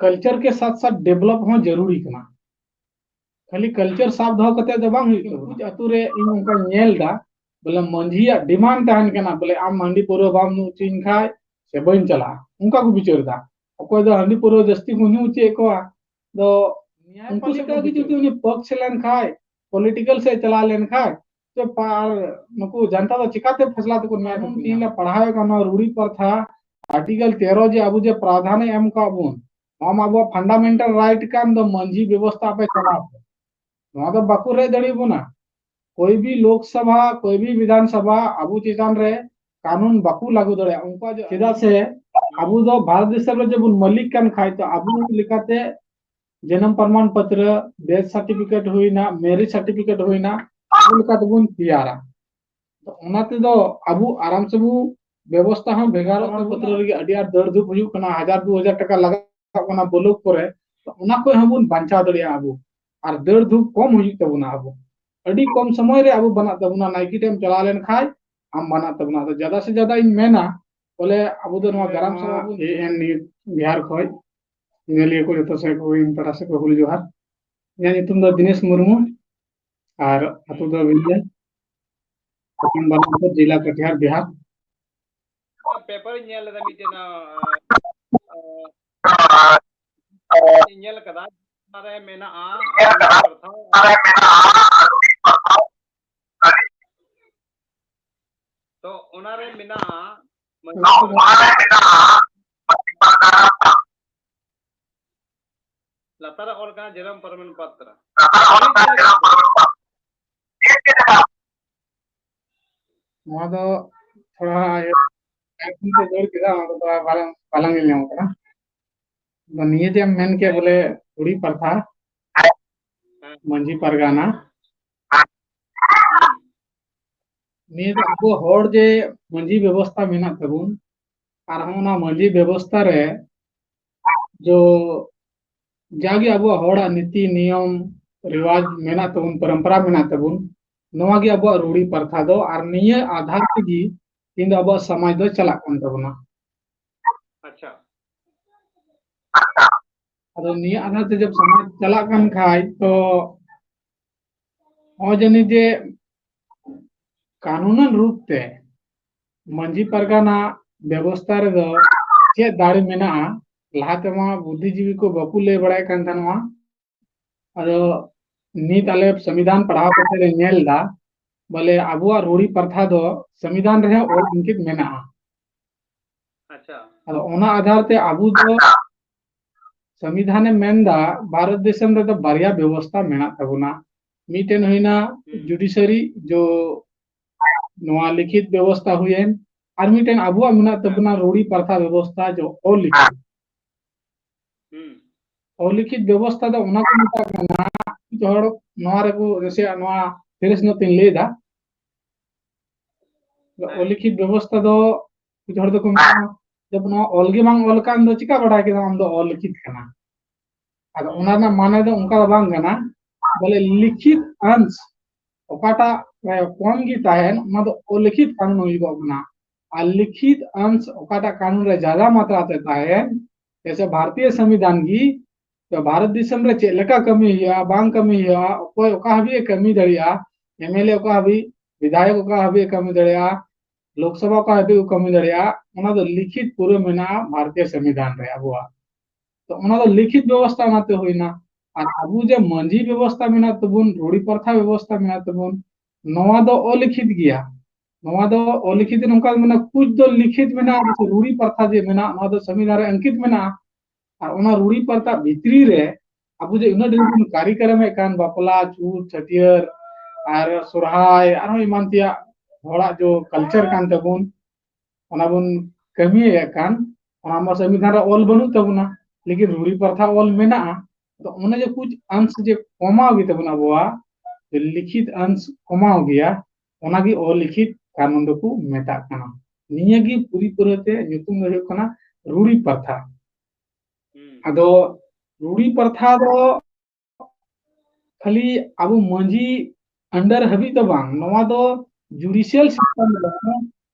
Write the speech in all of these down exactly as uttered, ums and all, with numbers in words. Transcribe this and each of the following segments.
Culture ᱠᱮ ᱥᱟᱛᱷ ᱥᱟᱛᱷ develop ᱦᱚᱸ ᱡᱟᱹᱨᱩᱨᱤ ᱠᱟᱱᱟ᱾ ᱠᱷᱟᱹᱞᱤ ᱠᱟᱞᱪᱟᱨ ᱥᱟᱵ ᱫᱚᱦᱚ ᱠᱟᱛᱮ ᱫᱚ ᱵᱟᱝ ᱦᱩᱭᱩᱜ ᱛᱟᱵᱚᱱᱟ᱾ ᱠᱩᱪ ᱟᱛᱳ ᱨᱮ ᱤᱧ ᱚᱱᱠᱟᱧ ᱧᱮᱞ ᱮᱫᱟ, ᱵᱚᱞᱮ ᱢᱟᱹᱡᱷᱤᱭᱟᱜ ᱰᱤᱢᱟᱱᱰ ᱛᱟᱦᱮᱱ ᱠᱟᱱᱟ, ᱵᱚᱞᱮ ᱟᱢ ᱦᱟᱺᱰᱤ ᱯᱟᱹᱣᱨᱟᱹ ᱵᱟᱢ ᱧᱩ ᱦᱚᱪᱚᱧ ᱠᱷᱟᱡ ᱥᱮ ᱵᱟᱹᱧ ᱪᱟᱞᱟᱜᱼᱟ, ᱚᱱᱠᱟ ᱠᱚ ᱵᱤᱪᱟᱹᱨ ᱮᱫᱟ᱾ ᱚᱠᱚᱭ ᱫᱚ ᱦᱟᱺᱰᱤ ᱯᱟᱹᱣᱨᱟᱹ ᱡᱟᱹᱥᱛᱤ ᱠᱚ ᱧᱩ ᱦᱚᱪᱚᱭᱮᱫ ᱠᱚᱣᱟ, ᱫᱚ ᱩᱱᱠᱩ ᱥᱮᱫ ᱜᱮ ᱡᱩᱫᱤ ᱩᱱᱤ ᱯᱚᱠᱥ ᱞᱮᱱ ᱠᱷᱟᱡ, ᱯᱚᱞᱤᱴᱤᱠᱟᱞ ᱥᱮᱫ ᱪᱟᱞᱟᱣ ᱞᱮᱱ ᱠᱷᱟᱡ, ᱛᱚ ᱯᱟ-, ᱟᱨ ᱱᱩᱠᱩ ᱡᱟᱱᱛᱟ ᱫᱚ ᱪᱤᱠᱟᱛᱮ ᱯᱷᱮᱥᱞᱟ ᱛᱮᱠᱚ ᱧᱟᱢᱟ? ᱛᱤᱦᱤᱧ ᱞᱮ ᱯᱟᱲᱦᱟᱣ ᱮᱫ ᱠᱟᱱ ᱱᱚᱣᱟ ᱨᱩᱲᱤ ᱯᱨᱚᱛᱷᱟ, ᱟᱨᱴᱤᱠᱮᱞ ᱛᱮᱨᱚ ᱡᱮ ᱟᱵᱚ ᱡᱮ ᱯᱨᱟᱫᱷᱟᱱ ᱮ ᱮᱢ ᱠᱟᱜ ᱵᱚᱱ, ᱱᱚᱣᱟ ᱢᱟ ᱟᱵᱚᱣᱟᱜ ᱯᱷᱟᱱᱰᱟᱢᱮᱱᱴᱟᱞ ᱨᱟᱭᱤᱴ ᱠᱟᱱ, ᱫᱚ ᱢᱟᱹᱡᱷᱤ ᱵᱮᱵᱚᱥᱛᱷᱟ ᱯᱮ ᱪᱟᱞᱟᱣ ᱯᱮ᱾ ᱱᱚᱣᱟ ᱫᱚ ᱵᱟᱠᱚ ᱨᱮᱡ ᱫᱟᱲᱮᱭᱟᱵᱚᱱᱟ᱾ ᱠᱳᱭ ᱵᱷᱤ ᱞᱳᱠ ᱥᱚᱵᱷᱟ, ᱠᱳᱭ ᱵᱷᱤ ᱵᱤᱫᱷᱟᱱ ᱥᱚᱵᱷᱟ ᱟᱵᱚ ᱪᱮᱛᱟᱱ ᱨᱮ ᱠᱟᱹᱱᱩᱱ ᱵᱟᱠᱚ ᱞᱟᱹᱜᱩ ᱫᱟᱲᱮᱭᱟᱜᱼᱟ᱾ ᱩᱱᱠᱩᱣᱟᱜ ᱡᱮ, ᱪᱮᱫᱟᱜ ᱥᱮ ᱟᱵᱚ ᱫᱚ ᱵᱷᱟᱨᱚᱛ ᱫᱤᱥᱚᱢ ᱨᱮ ᱡᱮᱵᱚᱱ ᱢᱟᱹᱞᱤᱠ ᱠᱟᱱ ᱠᱷᱟᱡ, ᱛᱚ ᱟᱵᱚ ᱞᱮᱠᱟᱛᱮ ᱡᱟᱱᱟᱢ ᱯᱨᱚᱢᱟᱱ ᱯᱚᱛᱨᱚ, ᱰᱮᱛᱷ ᱥᱟᱨᱴᱤᱯᱷᱤᱠᱮᱴ ᱦᱩᱭᱱᱟ, ᱢᱮᱨᱤᱡᱽ ᱥᱟᱨᱴᱤᱯᱷᱤᱠᱮᱴ ᱦᱩᱭᱱᱟ, ᱟᱵᱚ ᱞᱮᱠᱟ ᱛᱮᱵᱚᱱ ᱛᱮᱭᱟᱨᱟ᱾ ᱛᱚ ᱚᱱᱟ ᱛᱮᱫᱚ ᱟᱵᱚ ᱟᱨᱟᱢ ᱥᱮ ᱵᱚ ᱵᱮᱵᱚᱥᱛᱷᱟ ᱦᱚᱸ ᱵᱷᱮᱜᱟᱨᱚᱜ ᱛᱟᱵᱚᱱᱟ᱾ ᱯᱨᱚᱢᱟᱱ ᱯᱚᱛᱨᱚ ᱨᱮᱜᱮ ᱟᱹᱰᱤ ᱟᱸᱴ ᱫᱟᱹᱲ ᱫᱷᱩᱯ ᱦᱩᱭᱩᱜ ᱠᱟᱱᱟ, ᱦᱟᱡᱟᱨ ᱫᱩ ᱦᱟᱡᱟᱨ ᱴᱟᱠᱟ ᱞᱟᱜᱟᱜ ᱠᱟᱱᱟ ᱵᱞᱚᱠ ᱠᱚᱨᱮ᱾ ᱛᱚ ᱚᱱᱟ ᱠᱷᱚᱡ ᱦᱚᱸᱵᱚᱱ ᱵᱟᱧᱪᱟᱣ ᱫᱟᱲᱮᱭᱟᱜᱼᱟ ᱟᱵᱚ, ᱟᱨ ᱫᱟᱹᱲ ᱫᱷᱩᱯ ᱠᱚᱢ ᱦᱩᱭᱩᱜ ᱛᱟᱵᱚᱱᱟ᱾ ᱟᱵᱚ ᱟᱹᱰᱤ ᱠᱚᱢ ᱥᱚᱢᱚᱭ ᱨᱮ ᱟᱵᱚ ᱵᱟᱱᱟᱜ ᱛᱟᱵᱚᱱᱟ, ᱱᱟᱭᱠᱮ ᱴᱷᱮᱱ ᱮᱢ ᱪᱟᱞᱟᱣ ᱞᱮᱱ ᱠᱷᱟᱡ ᱟᱢ ᱵᱟᱱᱟᱜ ᱛᱟᱵᱚᱱᱟ᱾ ᱟᱫᱚ ᱡᱟᱫᱟ ᱥᱮ ᱡᱟᱫᱟ ᱤᱧ ᱢᱮᱱᱟ, ᱵᱚᱞᱮ ᱟᱵᱚ ᱫᱚ ᱱᱚᱣᱟ ᱜᱨᱟᱢ ᱥᱚᱵᱷᱟ ᱵᱚᱱ ᱮ ᱮᱱ ᱱᱤᱭᱩᱡᱽ ᱵᱤᱦᱟᱨ ᱠᱷᱚᱡ ᱧᱮᱞᱤᱭᱟᱹ ᱠᱚ ᱡᱚᱛᱚ ᱥᱮᱫ ᱠᱚ ᱤᱧ ᱯᱟᱦᱴᱟ ᱥᱮᱫ ᱠᱷᱚᱡ ᱦᱩᱞ ᱡᱚᱦᱟᱨ᱾ ᱤᱧᱟᱹᱜ ᱧᱩᱛᱩᱢ ᱫᱚ ᱫᱤᱱᱮᱥ ᱢᱩᱨᱢᱩ, ᱟᱨ ᱟᱹᱛᱩ ᱫᱚ ᱵᱤᱸᱫᱽᱭᱟ, ᱯᱚᱥᱪᱤᱢ ᱵᱟᱞᱟᱢᱯᱩᱨ ᱡᱮᱞᱟ, ᱠᱟᱴᱤᱦᱟᱨ, ᱵᱤᱦᱟᱨ᱾ ᱯᱮᱯᱟᱨ ᱤᱧ ᱧᱮᱞ ᱞᱮᱫᱟ ᱢᱤᱫᱴᱮᱱ, ᱟ, ᱟ, ᱤᱧ ᱧᱮᱞ ᱠᱟᱫᱟ, ᱚᱱᱟᱨᱮ ᱢᱮᱱᱟᱜᱼᱟ, ᱛᱚ ᱚᱱᱟᱨᱮ ᱢᱮᱱᱟᱜᱼᱟ ᱢᱟᱹᱡᱷᱤ ᱯᱟᱨᱜᱟᱱᱟ᱾ ᱞᱟᱛᱟᱨ ᱨᱮ ᱚᱞ ᱠᱟᱱᱟ ᱡᱮᱨᱚᱢ ᱯᱟᱨᱢᱟᱱ ᱯᱟᱛᱨᱟ᱾ ᱱᱚᱣᱟ ᱫᱚ ᱛᱷᱚᱲᱟ ᱮᱯ ᱠᱷᱚᱱ ᱠᱚ ᱫᱟᱹᱲ ᱠᱮᱫᱟ, ᱚᱱᱟ ᱫᱚ ᱵᱟᱞᱟᱝ, ᱵᱟᱞᱟᱝ ᱧᱮᱞ ᱧᱟᱢ ᱠᱟᱱᱟ᱾ ᱟᱫᱚ ᱱᱤᱭᱟᱹ ᱡᱮ ᱮᱢ ᱢᱮᱱ ᱠᱮᱫ ᱵᱚᱞᱮ ᱠᱩᱲᱤ ᱯᱟᱨᱛᱷᱟ, ᱦᱮᱸ᱾ ᱢᱟᱹᱡᱷᱤ ᱯᱟᱨᱜᱟᱱᱟ, ᱦᱩᱸ᱾ ᱱᱤᱭᱟᱹ ᱫᱚ ᱟᱵᱚ ᱦᱚᱲ ᱡᱮ ᱢᱟᱹᱡᱷᱤ ᱵᱮᱵᱚᱥᱛᱷᱟ ᱢᱮᱱᱟᱜ ᱛᱟᱵᱚᱱ, ᱟᱨᱦᱚᱸ ᱚᱱᱟ ᱢᱟᱹᱡᱷᱤ ᱵᱮᱵᱚᱥᱛᱷᱟ ᱨᱮ ᱡᱚ ᱡᱟᱜᱮ ᱟᱵᱚᱣᱟᱜ ᱦᱚᱲᱟᱜ ᱱᱤᱛᱤ ᱱᱤᱭᱚᱢ ᱨᱮᱣᱟᱡᱽ ᱢᱮᱱᱟᱜ ᱛᱟᱵᱚᱱ, ᱯᱚᱨᱚᱢᱯᱚᱨᱟ ᱢᱮᱱᱟᱜ ᱛᱟᱵᱚᱱ, ᱱᱚᱣᱟ ᱜᱮ ᱟᱵᱚᱣᱟᱜ ᱨᱩᱲᱤ ᱯᱟᱨᱛᱷᱟ ᱫᱚ, ᱟᱨ ᱱᱤᱭᱟᱹ ᱟᱫᱷᱟᱨ ᱛᱮᱜᱮ ᱛᱮᱦᱮᱧ ᱫᱚ ᱟᱵᱚᱣᱟᱜ ᱥᱚᱢᱟᱡᱽ ᱫᱚ ᱪᱟᱞᱟᱜ ᱠᱟᱱ ᱛᱟᱵᱚᱱᱟ᱾ ᱟᱪᱪᱷᱟ᱾ ᱟᱫᱚ ᱱᱤᱭᱟᱹ ᱟᱫᱷᱟᱨ ᱛᱮ ᱡᱚᱵ ᱥᱚᱢᱟᱡᱽ ᱪᱟᱞᱟᱜ ᱠᱟᱱ ᱠᱷᱟᱡ ᱛᱚ ᱱᱚᱜᱼᱚᱭ ᱡᱮ ᱱᱤᱡᱮ ᱠᱟᱹᱱᱩᱱᱟᱱ ᱨᱩᱯ ᱛᱮ ᱢᱟᱹᱡᱷᱤ ᱯᱟᱨᱜᱟᱱᱟ ᱵᱮᱵᱚᱥᱛᱷᱟ ᱨᱮᱫᱚ ᱪᱮᱫ ᱫᱟᱲᱮ ᱢᱮᱱᱟᱜᱼᱟ? ᱞᱟᱦᱟ ᱛᱮᱢᱟ ᱵᱩᱫᱽᱫᱷᱤᱡᱤᱵᱤ ᱠᱚ ᱵᱟᱠᱚ ᱞᱟᱹᱭ ᱵᱟᱲᱟᱭᱮᱫ ᱠᱟᱱ ᱛᱟᱦᱮᱱᱟ᱾ ᱟᱫᱚ ᱱᱤᱛ ᱟᱞᱮ ᱥᱚᱝᱵᱤᱫᱷᱟᱱ ᱯᱟᱲᱦᱟᱣ ᱠᱟᱛᱮ ᱞᱮ ᱧᱮᱞ ᱮᱫᱟ, ᱵᱚᱞᱮ ᱟᱵᱚᱣᱟᱜ ᱨᱩᱲᱤ ᱯᱨᱚᱛᱷᱟ ᱫᱚ ᱥᱚᱝᱵᱤᱫᱷᱟᱱ ᱨᱮᱦᱚᱸ ᱚᱞ ᱟᱝᱠᱤᱛ ᱢᱮᱱᱟᱜᱼᱟ᱾ ᱟᱪᱪᱷᱟ᱾ ᱟᱫᱚ ᱚᱱᱟ ᱟᱫᱷᱟᱨ ᱛᱮ ᱟᱵᱚ ᱫᱚ ᱥᱚᱝᱵᱤᱫᱷᱟᱱᱮ ᱢᱮᱱᱫᱟ ᱵᱷᱟᱨᱚᱛ ᱫᱤᱥᱚᱢ ᱨᱮᱫᱚ ᱵᱟᱨᱭᱟ ᱵᱮᱵᱚᱥᱛᱷᱟ ᱢᱮᱱᱟᱜ ᱛᱟᱵᱚᱱᱟ, ᱢᱤᱫᱴᱮᱱ ᱦᱩᱭᱱᱟ ᱦᱩᱸ᱾ ᱡᱩᱰᱤᱥᱟᱨᱤ, ᱡᱚ ᱱᱚᱣᱟ ᱞᱤᱠᱷᱤᱛ ᱵᱮᱵᱚᱥᱛᱷᱟ ᱦᱩᱭᱮᱱ, ᱟᱨ ᱢᱤᱫᱴᱮᱱ ᱟᱵᱚᱣᱟᱜ ᱢᱮᱱᱟᱜ ᱛᱟᱵᱚᱱᱟ ᱨᱩᱲᱤ ᱯᱨᱚᱛᱷᱟ ᱵᱮᱵᱚᱥᱛᱷᱟ, ᱡᱚ ᱚᱞᱤᱠᱷᱤᱛ᱾ ᱦᱩᱸ᱾ ᱚᱞᱤᱠᱷᱤᱛ ᱵᱮᱵᱚᱥᱛᱷᱟ ᱫᱚ ᱚᱱᱟ ᱠᱚ ᱢᱮᱛᱟᱜ ᱠᱟᱱᱟ, ᱠᱤᱪᱷᱩ ᱦᱚᱲ ᱱᱚᱣᱟ ᱨᱮᱠᱚ ᱱᱟᱥᱮᱭᱟᱜ ᱱᱚᱣᱟ ᱥᱮᱨᱮᱥ ᱧᱚᱜ ᱛᱤᱧ ᱞᱟᱹᱭ ᱮᱫᱟ᱾ ᱦᱮᱸ᱾ ᱚᱞᱤᱠᱷᱤᱛ ᱵᱮᱵᱚᱥᱛᱷᱟ ᱫᱚ ᱠᱤᱪᱷᱩ ᱦᱚᱲ ᱫᱚᱠᱚ ᱢᱮᱱᱟ, ᱡᱮ ᱱᱚᱣᱟ ᱚᱞ ᱜᱮ ᱵᱟᱝ ᱚᱞ ᱠᱟᱱ ᱫᱚ ᱪᱤᱠᱟ ᱵᱟᱰᱟᱭ ᱠᱮᱫᱟ ᱟᱢ ᱫᱚ ᱚᱞᱤᱠᱷᱤᱛ ᱠᱟᱱᱟ? ᱟᱫᱚ ᱚᱱᱟ ᱨᱮᱱᱟᱜ ᱢᱟᱱᱮ ᱫᱚ ᱚᱱᱠᱟ ᱫᱚ ᱵᱟᱝ ᱠᱟᱱᱟ, ᱵᱚᱞᱮ ᱞᱤᱠᱷᱤᱛ ᱚᱝᱥ ᱚᱠᱟᱴᱟᱜ ᱨᱮ ᱠᱚᱢ ᱜᱮ ᱛᱟᱦᱮᱱ, ᱚᱱᱟ ᱫᱚ ᱚᱞᱤᱠᱷᱤᱛ ᱠᱟᱹᱱᱩᱱ ᱦᱩᱭᱩᱜᱚᱜ ᱠᱟᱱᱟ᱾ ᱟᱨ ᱞᱤᱠᱷᱤᱛ ᱚᱝᱥ ᱚᱠᱟᱴᱟᱜ ᱠᱟᱹᱱᱩᱱ ᱨᱮ ᱡᱟᱫᱟ ᱢᱟᱛᱨᱟ ᱛᱮ ᱛᱟᱦᱮᱱ, ᱡᱮᱭᱥᱮ ᱵᱷᱟᱨᱚᱛᱤᱭᱚ ᱥᱚᱝᱵᱤᱫᱷᱟᱱ ᱜᱮ, ᱛᱚ ᱵᱷᱟᱨᱚᱛ ᱫᱤᱥᱚᱢ ᱨᱮ ᱪᱮᱫ ᱞᱮᱠᱟ ᱠᱟᱹᱢᱤ ᱦᱩᱭᱩᱜᱼᱟ, ᱵᱟᱝ ᱠᱟᱹᱢᱤ ᱦᱩᱭᱩᱜᱼᱟ, ᱚᱠᱚᱭ ᱚᱠᱟ ᱦᱟᱹᱵᱤᱡ ᱮ ᱠᱟᱹᱢᱤ ᱫᱟᱲᱮᱭᱟᱜᱼᱟ, ᱮᱢᱮᱞᱮ ᱚᱠᱟ ᱦᱟᱹᱵᱤᱡ, ᱵᱤᱫᱷᱟᱭᱚᱠ ᱚᱠᱟ ᱦᱟᱹᱵᱤᱡ ᱮ ᱠᱟᱹᱢᱤ ᱫᱟᱲᱮᱭᱟᱜᱼᱟ, ᱞᱳᱠᱥᱚᱵᱷᱟ ᱚᱠᱟ ᱦᱟᱹᱵᱤᱡ ᱠᱚ ᱠᱟᱹᱢᱤ ᱫᱟᱲᱮᱭᱟᱜᱼᱟ, ᱚᱱᱟ ᱫᱚ ᱞᱤᱠᱷᱤᱛ ᱯᱩᱨᱟᱹ ᱢᱮᱱᱟᱜᱼᱟ ᱵᱷᱟᱨᱚᱛᱤᱭᱚ ᱥᱚᱝᱵᱤᱫᱷᱟᱱ ᱨᱮ ᱟᱵᱚᱣᱟᱜ᱾ ᱛᱚ ᱚᱱᱟ ᱫᱚ ᱞᱤᱠᱷᱤᱛ ᱵᱮᱵᱚᱥᱛᱷᱟ ᱚᱱᱟᱛᱮ ᱦᱩᱭᱱᱟ᱾ ᱟᱨ ᱟᱵᱚ ᱡᱮ ᱢᱟᱹᱡᱷᱤ ᱵᱮᱵᱚᱥᱛᱷᱟ ᱢᱮᱱᱟᱜ ᱛᱟᱵᱚᱱ, ᱨᱩᱲᱤ ᱯᱨᱚᱛᱷᱟ ᱵᱮᱵᱚᱥᱛᱷᱟ ᱢᱮᱱᱟᱜ ᱛᱟᱵᱚᱱ, ᱱᱚᱣᱟ ᱫᱚ ᱚᱞᱤᱠᱷᱤᱛ ᱜᱮᱭᱟ᱾ ᱱᱚᱣᱟ ᱫᱚ ᱚᱞᱤᱠᱷᱤᱛ ᱱᱚᱝᱠᱟ ᱢᱟᱱᱮ ᱠᱩᱪ ᱫᱚ ᱞᱤᱠᱷᱤᱛ ᱢᱮᱱᱟᱜᱼᱟ, ᱡᱮᱭᱥᱮ ᱨᱩᱲᱤ ᱯᱨᱚᱛᱷᱟ ᱡᱮ ᱢᱮᱱᱟᱜᱼᱟ, ᱱᱚᱣᱟ ᱫᱚ ᱥᱚᱝᱵᱤᱫᱷᱟᱱ ᱨᱮ ᱚᱝᱠᱤᱛ ᱢᱮᱱᱟᱜᱼᱟ᱾ ᱟᱨ ᱚᱱᱟ ᱨᱩᱲᱤ ᱯᱨᱚᱛᱷᱟ ᱵᱷᱤᱛᱨᱤ ᱨᱮ ᱟᱵᱚ ᱡᱮ ᱩᱱᱟᱹᱜ ᱰᱷᱮᱨ ᱵᱚᱱ ᱠᱟᱨᱤᱠᱚᱨᱚᱢᱮᱫ ᱠᱟᱱ, ᱵᱟᱯᱞᱟ, ᱪᱷᱩᱛ, ᱪᱷᱟᱹᱴᱭᱟᱹᱨ ᱟᱨ ᱥᱚᱨᱦᱟᱭ, ᱟᱨᱦᱚᱸ ᱮᱢᱟᱱ ᱛᱮᱭᱟᱜ ᱦᱚᱲᱟᱜ ᱡᱚ culture ᱠᱟᱱ ᱛᱟᱵᱚᱱ, ᱚᱱᱟ ᱵᱚᱱ ᱠᱟᱹᱢᱤᱭᱮᱫ ᱠᱟᱱ, ᱚᱱᱟ ᱢᱟ ᱥᱚᱝᱵᱤᱫᱷᱟᱱ ᱨᱮ ᱚᱞ ᱵᱟᱹᱱᱩᱜ ᱛᱟᱵᱚᱱᱟ, ᱞᱮᱠᱤᱱ ᱨᱩᱲᱤ ᱯᱨᱚᱛᱷᱟ ᱚᱞ ᱢᱮᱱᱟᱜᱼᱟ᱾ ᱛᱚ ᱚᱱᱮ ᱡᱮ ᱠᱩᱪ ᱚᱝᱥ ᱡᱮ ᱠᱚᱢᱟᱣ ᱜᱮ ᱛᱟᱵᱚᱱᱟ, ᱟᱵᱚᱣᱟᱜ ᱡᱮ ᱞᱤᱠᱷᱤᱛ ᱚᱝᱥ ᱠᱚᱢᱟᱣ ᱜᱮᱭᱟ, ᱚᱱᱟᱜᱮ ᱚᱞᱤᱠᱷᱤᱛ ᱠᱟᱹᱱᱩᱱ ᱫᱚᱠᱚ ᱢᱮᱛᱟᱜ ᱠᱟᱱᱟ᱾ ᱱᱤᱭᱟᱹᱜᱮ ᱯᱩᱨᱤ ᱯᱩᱨᱟᱹ ᱛᱮ ᱧᱩᱛᱩᱢ ᱫᱚ ᱦᱩᱭᱩᱜ ᱠᱟᱱᱟ ᱨᱩᱲᱤ ᱯᱨᱚᱛᱷᱟ᱾ ᱦᱩᱸ᱾ ᱟᱫᱚ ᱨᱩᱲᱤ ᱯᱨᱚᱛᱷᱟ ᱫᱚ ᱠᱷᱟᱹᱞᱤ ᱟᱵᱚ ᱢᱟᱹᱡᱷᱤ under ᱦᱟᱹᱵᱤᱡ ᱫᱚ ᱵᱟᱝ, ᱱᱚᱣᱟ ᱫᱚ judicial system ᱨᱮ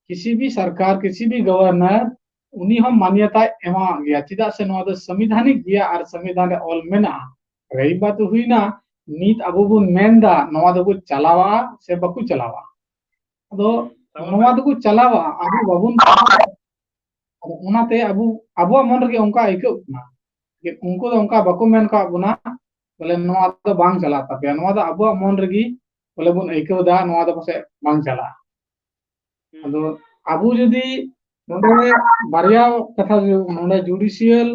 ᱠᱤᱥᱤ ᱵᱷᱤ ᱥᱚᱨᱠᱟᱨ, ᱠᱤᱥᱤ ᱵᱷᱤ governor ᱩᱱᱤ ᱦᱚᱸ ᱢᱟᱱᱭᱚᱛᱟᱭ ᱮᱢᱟᱣᱟᱜ ᱜᱮᱭᱟ, ᱪᱮᱫᱟᱜ ᱥᱮ ᱱᱚᱣᱟ ᱫᱚ ᱥᱚᱝᱵᱤᱫᱷᱟᱱᱤᱠ ᱜᱮᱭᱟ ᱟᱨ ᱥᱚᱝᱵᱤᱫᱷᱟᱱ ᱨᱮ ᱚᱞ ᱢᱮᱱᱟᱜᱼᱟ᱾ ᱨᱮᱭ ᱵᱟᱛ ᱦᱩᱭᱱᱟ, ᱱᱤᱛ ᱟᱵᱚ ᱵᱚᱱ ᱢᱮᱱᱫᱟ ᱱᱚᱣᱟ ᱫᱚᱠᱚ ᱪᱟᱞᱟᱣᱟ ᱥᱮ ᱵᱟᱠᱚ ᱪᱟᱞᱟᱣᱟ᱾ ᱟᱫᱚ ᱱᱚᱣᱟ ᱫᱚᱠᱚ ᱪᱟᱞᱟᱣᱟ, ᱟᱵᱚ ᱵᱟᱵᱚᱱ ᱪᱟᱞᱟᱣᱟ᱾ ᱟᱫᱚ ᱚᱱᱟᱛᱮ ᱟᱵᱚ, ᱟᱵᱚᱣᱟᱜ ᱢᱚᱱ ᱨᱮᱜᱮ ᱚᱱᱠᱟ ᱟᱹᱭᱠᱟᱹᱜ ᱠᱟᱱᱟ ᱡᱮ ᱩᱱᱠᱩ ᱫᱚ ᱚᱱᱠᱟ ᱵᱟᱠᱚ ᱢᱮᱱ ᱠᱟᱜ ᱵᱚᱱᱟ, ᱵᱚᱞᱮ ᱱᱚᱣᱟ ᱫᱚ ᱵᱟᱝ ᱪᱟᱞᱟᱜ ᱛᱟᱯᱮᱭᱟ, ᱱᱚᱣᱟ ᱫᱚ ᱟᱵᱚᱣᱟᱜ ᱢᱚᱱ ᱨᱮᱜᱮ ᱵᱚᱞᱮ ᱵᱚᱱ ᱟᱹᱭᱠᱟᱹᱣ ᱮᱫᱟ ᱱᱚᱣᱟ ᱫᱚ ᱯᱟᱥᱮᱡ ᱵᱟᱝ ᱪᱟᱞᱟᱜᱼᱟ᱾ ᱟᱫᱚ ᱟᱵᱚ ᱡᱩᱫᱤ ᱱᱚᱰᱮ ᱵᱟᱨᱭᱟ ᱠᱟᱛᱷᱟ ᱦᱩᱭᱩᱜ ᱠᱟᱱᱟ, ᱱᱚᱰᱮ ᱡᱩᱰᱤᱥᱤᱭᱟᱞ,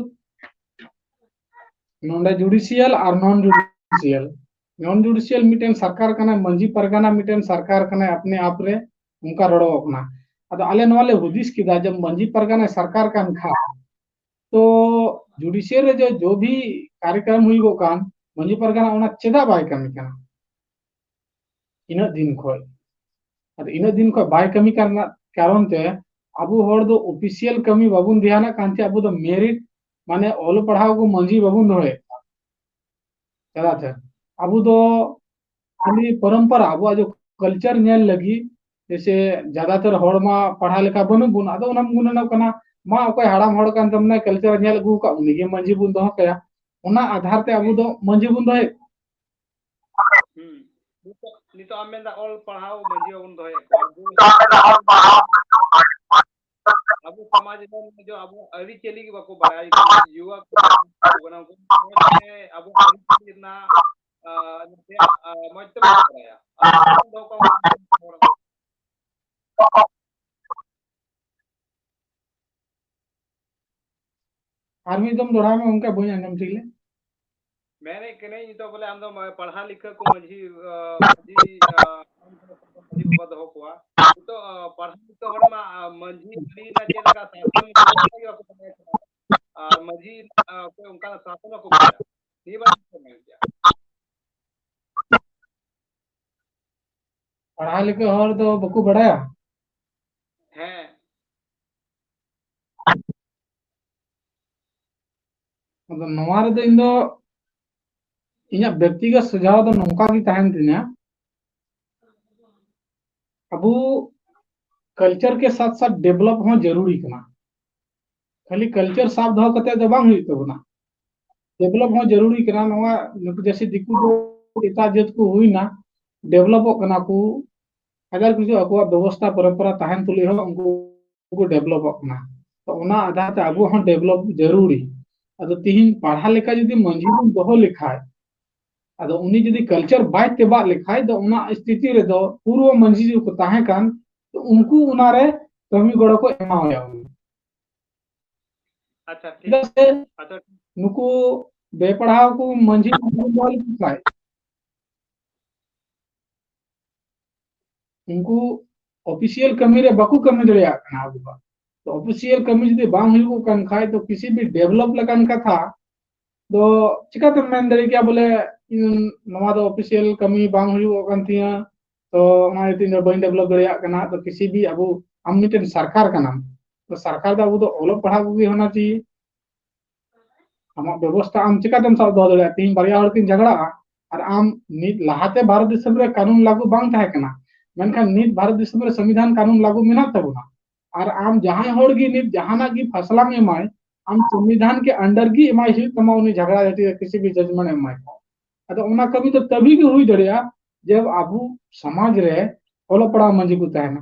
ᱱᱚᱰᱮ ᱡᱩᱰᱤᱥᱤᱭᱟᱞ ᱟᱨ ᱱᱚᱱ ᱡᱩᱰᱤᱥᱤᱭᱟᱞ᱾ ᱱᱚᱱ ᱡᱩᱰᱤᱥᱤᱭᱟᱞ ᱢᱤᱫᱴᱮᱱ ᱥᱚᱨᱠᱟᱨ ᱠᱟᱱᱟᱭ, ᱢᱟᱹᱡᱷᱤ ᱯᱟᱨᱜᱟᱱᱟ ᱢᱤᱫᱴᱮᱱ ᱥᱚᱨᱠᱟᱨ ᱠᱟᱱᱟᱭ ᱟᱯᱱᱮ ᱟᱯ ᱨᱮ, ᱚᱱᱠᱟ ᱨᱚᱲᱚᱜ ᱠᱟᱱᱟ᱾ ᱟᱫᱚ ᱟᱞᱮ ᱱᱚᱣᱟ ᱞᱮ ᱦᱩᱫᱤᱥ ᱠᱮᱫᱟ ᱡᱮ ᱢᱟᱹᱡᱷᱤ ᱯᱟᱨᱜᱟᱱᱟᱭ ᱥᱚᱨᱠᱟᱨ ᱠᱟᱱ ᱠᱷᱟᱱ, ᱛᱚ ᱡᱩᱰᱤᱥᱤᱭᱟᱞ ᱨᱮ ᱡᱚ, ᱡᱚ ᱵᱷᱤ ᱠᱟᱨᱭᱚᱠᱨᱚᱢ ᱦᱩᱭᱩᱜᱚᱜ ᱠᱟᱱ, ᱢᱟᱹᱡᱷᱤ ᱯᱟᱨᱜᱟᱱᱟ ᱚᱱᱟ ᱪᱮᱫᱟᱜ ᱵᱟᱭ ᱠᱟᱹᱢᱤ ᱠᱟᱱᱟ ᱤᱱᱟᱹᱜ ᱫᱤᱱ ᱠᱷᱚᱡ? ᱟᱫᱚ ᱤᱱᱟᱹᱜ ᱫᱤᱱ ᱠᱷᱚᱡ ᱵᱟᱭ ᱠᱟᱹᱢᱤ ᱠᱟᱱ ᱨᱮᱱᱟᱜ ᱠᱟᱨᱚᱱ ᱛᱮ ᱟᱵᱚ ᱦᱚᱲ ᱫᱚ ᱚᱯᱷᱤᱥᱤᱭᱟᱞ ᱠᱟᱹᱢᱤ ᱵᱟᱵᱚᱱ ᱫᱷᱮᱭᱟᱱᱟᱜ ᱠᱟᱱ ᱛᱮ ᱟᱵᱚ ᱫᱚ ᱢᱮᱨᱤᱴ, ᱢᱟᱱᱮ ᱚᱞ ᱯᱟᱲᱦᱟᱣ ᱠᱚ ᱢᱟᱹᱡᱷᱤ ᱵᱟᱵᱚᱱ ᱫᱚᱦᱚᱭᱮᱫ ᱠᱚᱣᱟ᱾ ᱪᱮᱫᱟᱜ ᱥᱮ ᱟᱵᱚ ᱫᱚ ᱠᱷᱟᱹᱞᱤ ᱯᱚᱨᱚᱢᱯᱚᱨᱟ, ᱟᱵᱚᱣᱟᱜ ᱡᱚ ᱠᱟᱞᱪᱟᱨ ᱧᱮᱞ ᱞᱟᱹᱜᱤᱫ, ᱡᱮᱭᱥᱮ ᱡᱟᱫᱟᱛᱚᱨ ᱦᱚᱲ ᱢᱟ ᱯᱟᱲᱦᱟᱣ ᱞᱮᱠᱟ ᱵᱟᱹᱱᱩᱜ ᱵᱚᱱ, ᱟᱫᱚ ᱚᱱᱟ ᱵᱚᱱ ᱜᱩᱱᱟᱹᱱᱚᱜ ᱠᱟᱱᱟ, ᱢᱟ ᱚᱠᱚᱭ ᱦᱟᱲᱟᱢ ᱦᱚᱲ ᱠᱟᱱ ᱛᱟᱵᱚᱱᱟ, ᱠᱟᱞᱪᱟᱨ ᱧᱮᱞ ᱟᱹᱜᱩ ᱟᱠᱟᱫ, ᱩᱱᱤᱜᱮ ᱢᱟᱹᱡᱷᱤ ᱵᱚᱱ ᱫᱚᱦᱚ ᱠᱟᱭᱟ᱾ ᱚᱱᱟ ᱟᱫᱷᱟᱨ ᱛᱮ ᱟᱵᱚ ᱫᱚ ᱢᱟᱹᱡᱷᱤ ᱵᱚᱱ ᱫᱚᱦᱚᱭᱮᱫ ᱠᱚᱣᱟ᱾ ᱦᱩᱸ᱾ ᱱᱤᱛᱚᱜ, ᱱᱤᱛᱚᱜ ᱟᱢ ᱢᱮᱱᱫᱟ ᱚᱞ ᱯᱟᱲᱦᱟᱣ ᱢᱟᱹᱡᱷᱤ ᱵᱟᱵᱚᱱ ᱫᱚᱦᱚᱭᱮᱫ ᱠᱚᱣᱟ᱾ ᱟᱵᱚ ᱟᱵᱚ ᱥᱚᱢᱟᱡᱽ ᱨᱮᱱ ᱡᱚ ᱟᱵᱚ ᱟᱹᱨᱤᱪᱟᱹᱞᱤ ᱜᱮ ᱵᱟᱠᱚ ᱵᱟᱲᱟᱭᱟ, ᱡᱩᱣᱟ ᱠᱚ ᱠᱟᱱᱟ, ᱩᱱᱠᱩ ᱢᱚᱡᱽ ᱛᱮ ᱟᱵᱚ ᱟᱹᱨᱤᱪᱟᱹᱞᱤ ᱨᱮᱱᱟᱜ, ᱟ, ᱱᱟᱥᱮᱭᱟᱜ, ᱟ, ᱢᱚᱡᱽ ᱛᱮ ᱵᱟᱠᱚ ᱵᱟᱲᱟᱭᱟ᱾ ᱟᱨ ᱫᱚᱦᱚ ᱠᱚᱣᱟ ᱦᱚᱲ᱾ ᱟᱨ ᱢᱤᱫ ᱫᱚᱢ ᱫᱚᱦᱲᱟᱭ ᱢᱮ ᱜᱚᱢᱠᱮ, ᱵᱟᱹᱧ ᱟᱸᱡᱚᱢ ᱴᱷᱤᱠ ᱞᱮᱫ᱾ ᱢᱮᱱᱮᱫ ᱠᱟᱹᱱᱟᱹᱧ ᱱᱤᱛᱚᱜ ᱵᱚᱞᱮ ᱟᱢ ᱫᱚ ᱢᱟ-, ᱯᱟᱲᱦᱟᱣ ᱞᱤᱠᱷᱟᱹ ᱠᱚ ᱢᱟᱹᱡᱷᱤ, ᱟ, ᱢᱟᱹᱡᱷᱤ, ᱟ, ᱢᱟᱹᱡᱷᱤ ᱵᱟᱵᱟ ᱫᱚᱦᱚ ᱠᱚᱣᱟ᱾ ᱱᱤᱛᱚᱜ, ᱟ, ᱯᱟᱲᱦᱟᱣ ᱞᱤᱠᱷᱟᱹ ᱦᱚᱲ ᱢᱟ, ᱟ, ᱢᱟᱹᱡᱷᱤ ᱟᱹᱨᱤ ᱨᱮᱱᱟᱜ ᱪᱮᱫ ᱞᱮᱠᱟ ᱥᱟᱥᱚᱱ ᱠᱚ ᱵᱟᱠᱚ ᱵᱟᱲᱟᱭᱟ᱾ ᱟᱨ ᱢᱟᱹᱡᱷᱤ, ᱟ, ᱚᱠᱚᱭ ᱚᱱᱠᱟᱱᱟᱜ ᱥᱟᱥᱚᱱ ᱵᱟᱠᱚ ᱵᱟᱲᱟᱭᱟ᱾ ᱱᱤᱭᱟᱹ ᱵᱟᱨᱮ ᱪᱮᱫ ᱠᱚ ᱢᱮᱱ ᱠᱮᱭᱟ? ᱯᱟᱲᱦᱟᱣ ᱞᱮᱠᱟ ᱦᱚᱲ ᱫᱚ ᱵᱟᱠᱚ ᱵᱟᱲᱟᱭᱟ᱾ ᱦᱮᱸ᱾ ᱟᱫᱚ ᱱᱚᱣᱟ ᱨᱮᱫᱚ ᱤᱧ ᱫᱚ, ᱤᱧᱟᱹᱜ ᱵᱮᱠᱛᱤᱜᱚᱛ ᱥᱩᱡᱷᱟᱣ ᱫᱚ ᱱᱚᱝᱠᱟ ᱜᱮ ᱛᱟᱦᱮᱱ ᱛᱤᱧᱟ, ᱟᱵᱚ ᱠᱟᱞᱪᱟᱨ ᱠᱮ ᱥᱟᱛ ᱥᱟᱛ ᱰᱮᱵᱷᱞᱚᱯ ᱦᱚᱸ ᱡᱟᱹᱨᱩᱲᱤ ᱠᱟᱱᱟ᱾ ᱠᱷᱟᱹᱞᱤ ᱠᱟᱞᱪᱟᱨ ᱥᱟᱵ ᱫᱚᱦᱚ ᱠᱟᱛᱮ ᱫᱚ ᱵᱟᱝ ᱦᱩᱭᱩᱜ ᱛᱟᱵᱚᱱᱟ᱾ ᱰᱮᱵᱷᱞᱚᱯ ᱦᱚᱸ ᱡᱟᱹᱨᱩᱲᱤ ᱠᱟᱱᱟ᱾ ᱱᱚᱣᱟ ᱱᱩᱠᱩ ᱡᱮᱥᱮ ᱫᱤᱠᱩ ᱫᱚ ᱮᱴᱟᱜ ᱡᱟᱹᱛ ᱠᱚ ᱦᱩᱭᱱᱟ, ᱰᱮᱵᱷᱞᱚᱯᱚᱜ ᱠᱟᱱᱟ ᱠᱚ, ᱟᱡᱟᱨ ᱠᱤᱪᱷᱩ ᱟᱠᱚᱣᱟᱜ ᱵᱮᱵᱚᱥᱛᱷᱟ ᱯᱚᱨᱚᱢᱯᱚᱨᱟ ᱛᱟᱦᱮᱱ ᱛᱩᱞᱩᱡ ᱦᱚᱸ ᱩᱱᱠᱩ ᱠᱚ ᱰᱮᱵᱷᱞᱚᱯᱚᱜ ᱠᱟᱱᱟ᱾ ᱛᱚ ᱚᱱᱟ ᱟᱫᱷᱟᱨ ᱛᱮ ᱟᱵᱚ ᱦᱚᱸ ᱰᱮᱵᱷᱞᱚᱯ ᱡᱟᱹᱨᱩᱲᱤ᱾ ᱟᱫᱚ ᱛᱤᱦᱤᱧ ᱯᱟᱲᱦᱟ ᱞᱮᱠᱟ ᱡᱩᱫᱤ ᱢᱟᱹᱡᱷᱤ ᱵᱚᱱ ᱫᱚᱦᱚ ᱞᱮᱠᱷᱟᱡ, ᱟᱫᱚ ᱩᱱᱤ ᱡᱩᱫᱤ ᱠᱟᱞᱪᱟᱨ ᱵᱟᱭ ᱛᱮᱵᱟᱜ ᱞᱮᱠᱷᱟᱡ, ᱫᱚ ᱚᱱᱟ ᱥᱛᱷᱤᱛᱤ ᱨᱮᱫᱚ ᱯᱩᱨᱣᱚ ᱢᱟᱹᱡᱷᱤ ᱡᱩᱫᱤ ᱠᱚ ᱛᱟᱦᱮᱸ ᱠᱟᱱ, ᱛᱚ ᱩᱱᱠᱩ ᱚᱱᱟᱨᱮ ᱠᱟᱹᱢᱤ ᱜᱚᱲᱚ ᱠᱚ ᱮᱢᱟᱣᱟᱭᱟ᱾ ᱟᱪᱪᱷᱟ, ᱴᱷᱤᱠ᱾ ᱪᱮᱫᱟᱜ ᱥᱮ ᱟᱪᱪᱷᱟ᱾ ᱱᱩᱠᱩ ᱵᱮᱯᱟᱲᱦᱟᱣ ᱠᱚ ᱢᱟᱹᱡᱷᱤ ᱠᱚ ᱫᱚᱦᱚ ᱞᱮᱠᱚ ᱠᱷᱟᱡ, ᱩᱱᱠᱩ ᱚᱯᱷᱤᱥᱤᱭᱟᱞ ᱠᱟᱹᱢᱤ ᱨᱮ ᱵᱟᱠᱚ ᱠᱟᱹᱢᱤ ᱫᱟᱲᱮᱭᱟᱜ ᱠᱟᱱᱟ ᱟᱵᱚᱣᱟᱜ᱾ ᱛᱚ ᱚᱯᱷᱤᱥᱤᱭᱟᱞ ᱠᱟᱹᱢᱤ ᱡᱩᱫᱤ ᱵᱟᱝ ᱦᱩᱭᱩᱜ ᱠᱟᱱ ᱠᱷᱟᱡ, ᱛᱚ ᱠᱤᱥᱤ ᱵᱷᱤ ᱰᱮᱵᱷᱞᱚᱯ ᱞᱮᱠᱟᱱ ᱠᱟᱛᱷᱟ ᱫᱚ ᱪᱤᱠᱟᱛᱮᱢ ᱢᱮᱱ ᱫᱟᱲᱮ ᱠᱮᱭᱟ ᱵᱚᱞᱮ, ᱤᱧ ᱱᱚᱣᱟ ᱫᱚ ᱚᱯᱷᱤᱥᱤᱭᱟᱞ ᱠᱟᱹᱢᱤ ᱵᱟᱝ ᱦᱩᱭᱩᱜ ᱠᱟᱱ ᱛᱤᱧᱟ, ᱛᱚ ᱚᱱᱟ ᱤᱭᱟᱹᱛᱮ ᱤᱧ ᱫᱚ ᱵᱟᱹᱧ ᱰᱮᱵᱷᱞᱚᱯ ᱫᱟᱲᱮᱭᱟᱜ ᱠᱟᱱᱟ? ᱛᱚ ᱠᱤᱥᱤ ᱵᱷᱤ ᱟᱵᱚ, ᱟᱢ ᱢᱤᱫᱴᱮᱱ ᱥᱚᱨᱠᱟᱨ ᱠᱟᱱᱟᱢ, ᱛᱚ ᱥᱚᱨᱠᱟᱨ ᱫᱚ ᱟᱵᱚ ᱫᱚ ᱚᱞᱚᱜ ᱯᱟᱲᱦᱟᱜ ᱠᱚᱜᱮ ᱦᱚᱱᱟ ᱪᱟᱦᱤᱭᱮ᱾ ᱟᱢᱟᱜ ᱵᱮᱵᱚᱥᱛᱷᱟ ᱟᱢ ᱪᱤᱠᱟᱛᱮᱢ ᱥᱟᱵ ᱫᱚᱦᱚ ᱫᱟᱲᱮᱭᱟᱜᱼᱟ? ᱛᱮᱦᱮᱧ ᱵᱟᱨᱭᱟ ᱦᱚᱲ ᱠᱤᱱ ᱡᱷᱟᱜᱽᱲᱟᱜᱼᱟ, ᱟᱨ ᱟᱢ ᱱᱤᱛ, ᱞᱟᱦᱟᱛᱮ ᱵᱷᱟᱨᱚᱛ ᱫᱤᱥᱚᱢ ᱨᱮ ᱠᱟᱹᱱᱩᱱ ᱞᱟᱹᱜᱩ ᱵᱟᱝ ᱛᱟᱦᱮᱸ ᱠᱟᱱᱟ, ᱢᱮᱱᱠᱷᱟᱱ ᱱᱤᱛ ᱵᱷᱟᱨᱚᱛ ᱫᱤᱥᱚᱢ ᱨᱮ ᱥᱚᱝᱵᱤᱫᱷᱟᱱ ᱠᱟᱹᱱᱩᱱ ᱞᱟᱹᱜᱩ ᱢᱮᱱᱟᱜ ᱛᱟᱵᱚᱱᱟ᱾ ᱟᱨ ᱟᱢ ᱡᱟᱦᱟᱸᱭ ᱦᱚᱲ ᱜᱮ ᱱᱤᱛ ᱡᱟᱦᱟᱱᱟᱜ ᱜᱮ ᱯᱷᱟᱥᱞᱟᱢ ᱮᱢᱟᱭ, ᱟᱢ ᱥᱚᱝᱵᱤᱫᱷᱟᱱ ᱠᱮ under ᱜᱮ ᱮᱢᱟᱭ ᱦᱩᱭᱩᱜ ᱛᱟᱢᱟ, ᱩᱱᱤ ᱡᱷᱟᱜᱽᱲᱟ ᱡᱷᱟᱹᱴᱤ ᱨᱮ ᱠᱤᱥᱤ ᱵᱷᱤ judgment ᱮᱢ ᱮᱢᱟᱭ ᱠᱷᱟᱡ᱾ ᱟᱫᱚ ᱚᱱᱟ ᱠᱟᱹᱢᱤ ᱫᱚ ᱛᱟᱵᱷᱤ ᱜᱮ ᱦᱩᱭ ᱫᱟᱲᱮᱭᱟᱜᱼᱟ, ᱡᱮ ᱟᱵᱚ ᱥᱚᱢᱟᱡᱽ ᱨᱮ ᱚᱞᱚᱜ ᱯᱟᱲᱦᱟᱣ ᱢᱟᱹᱡᱷᱤ ᱠᱚ ᱛᱟᱦᱮᱱᱟ᱾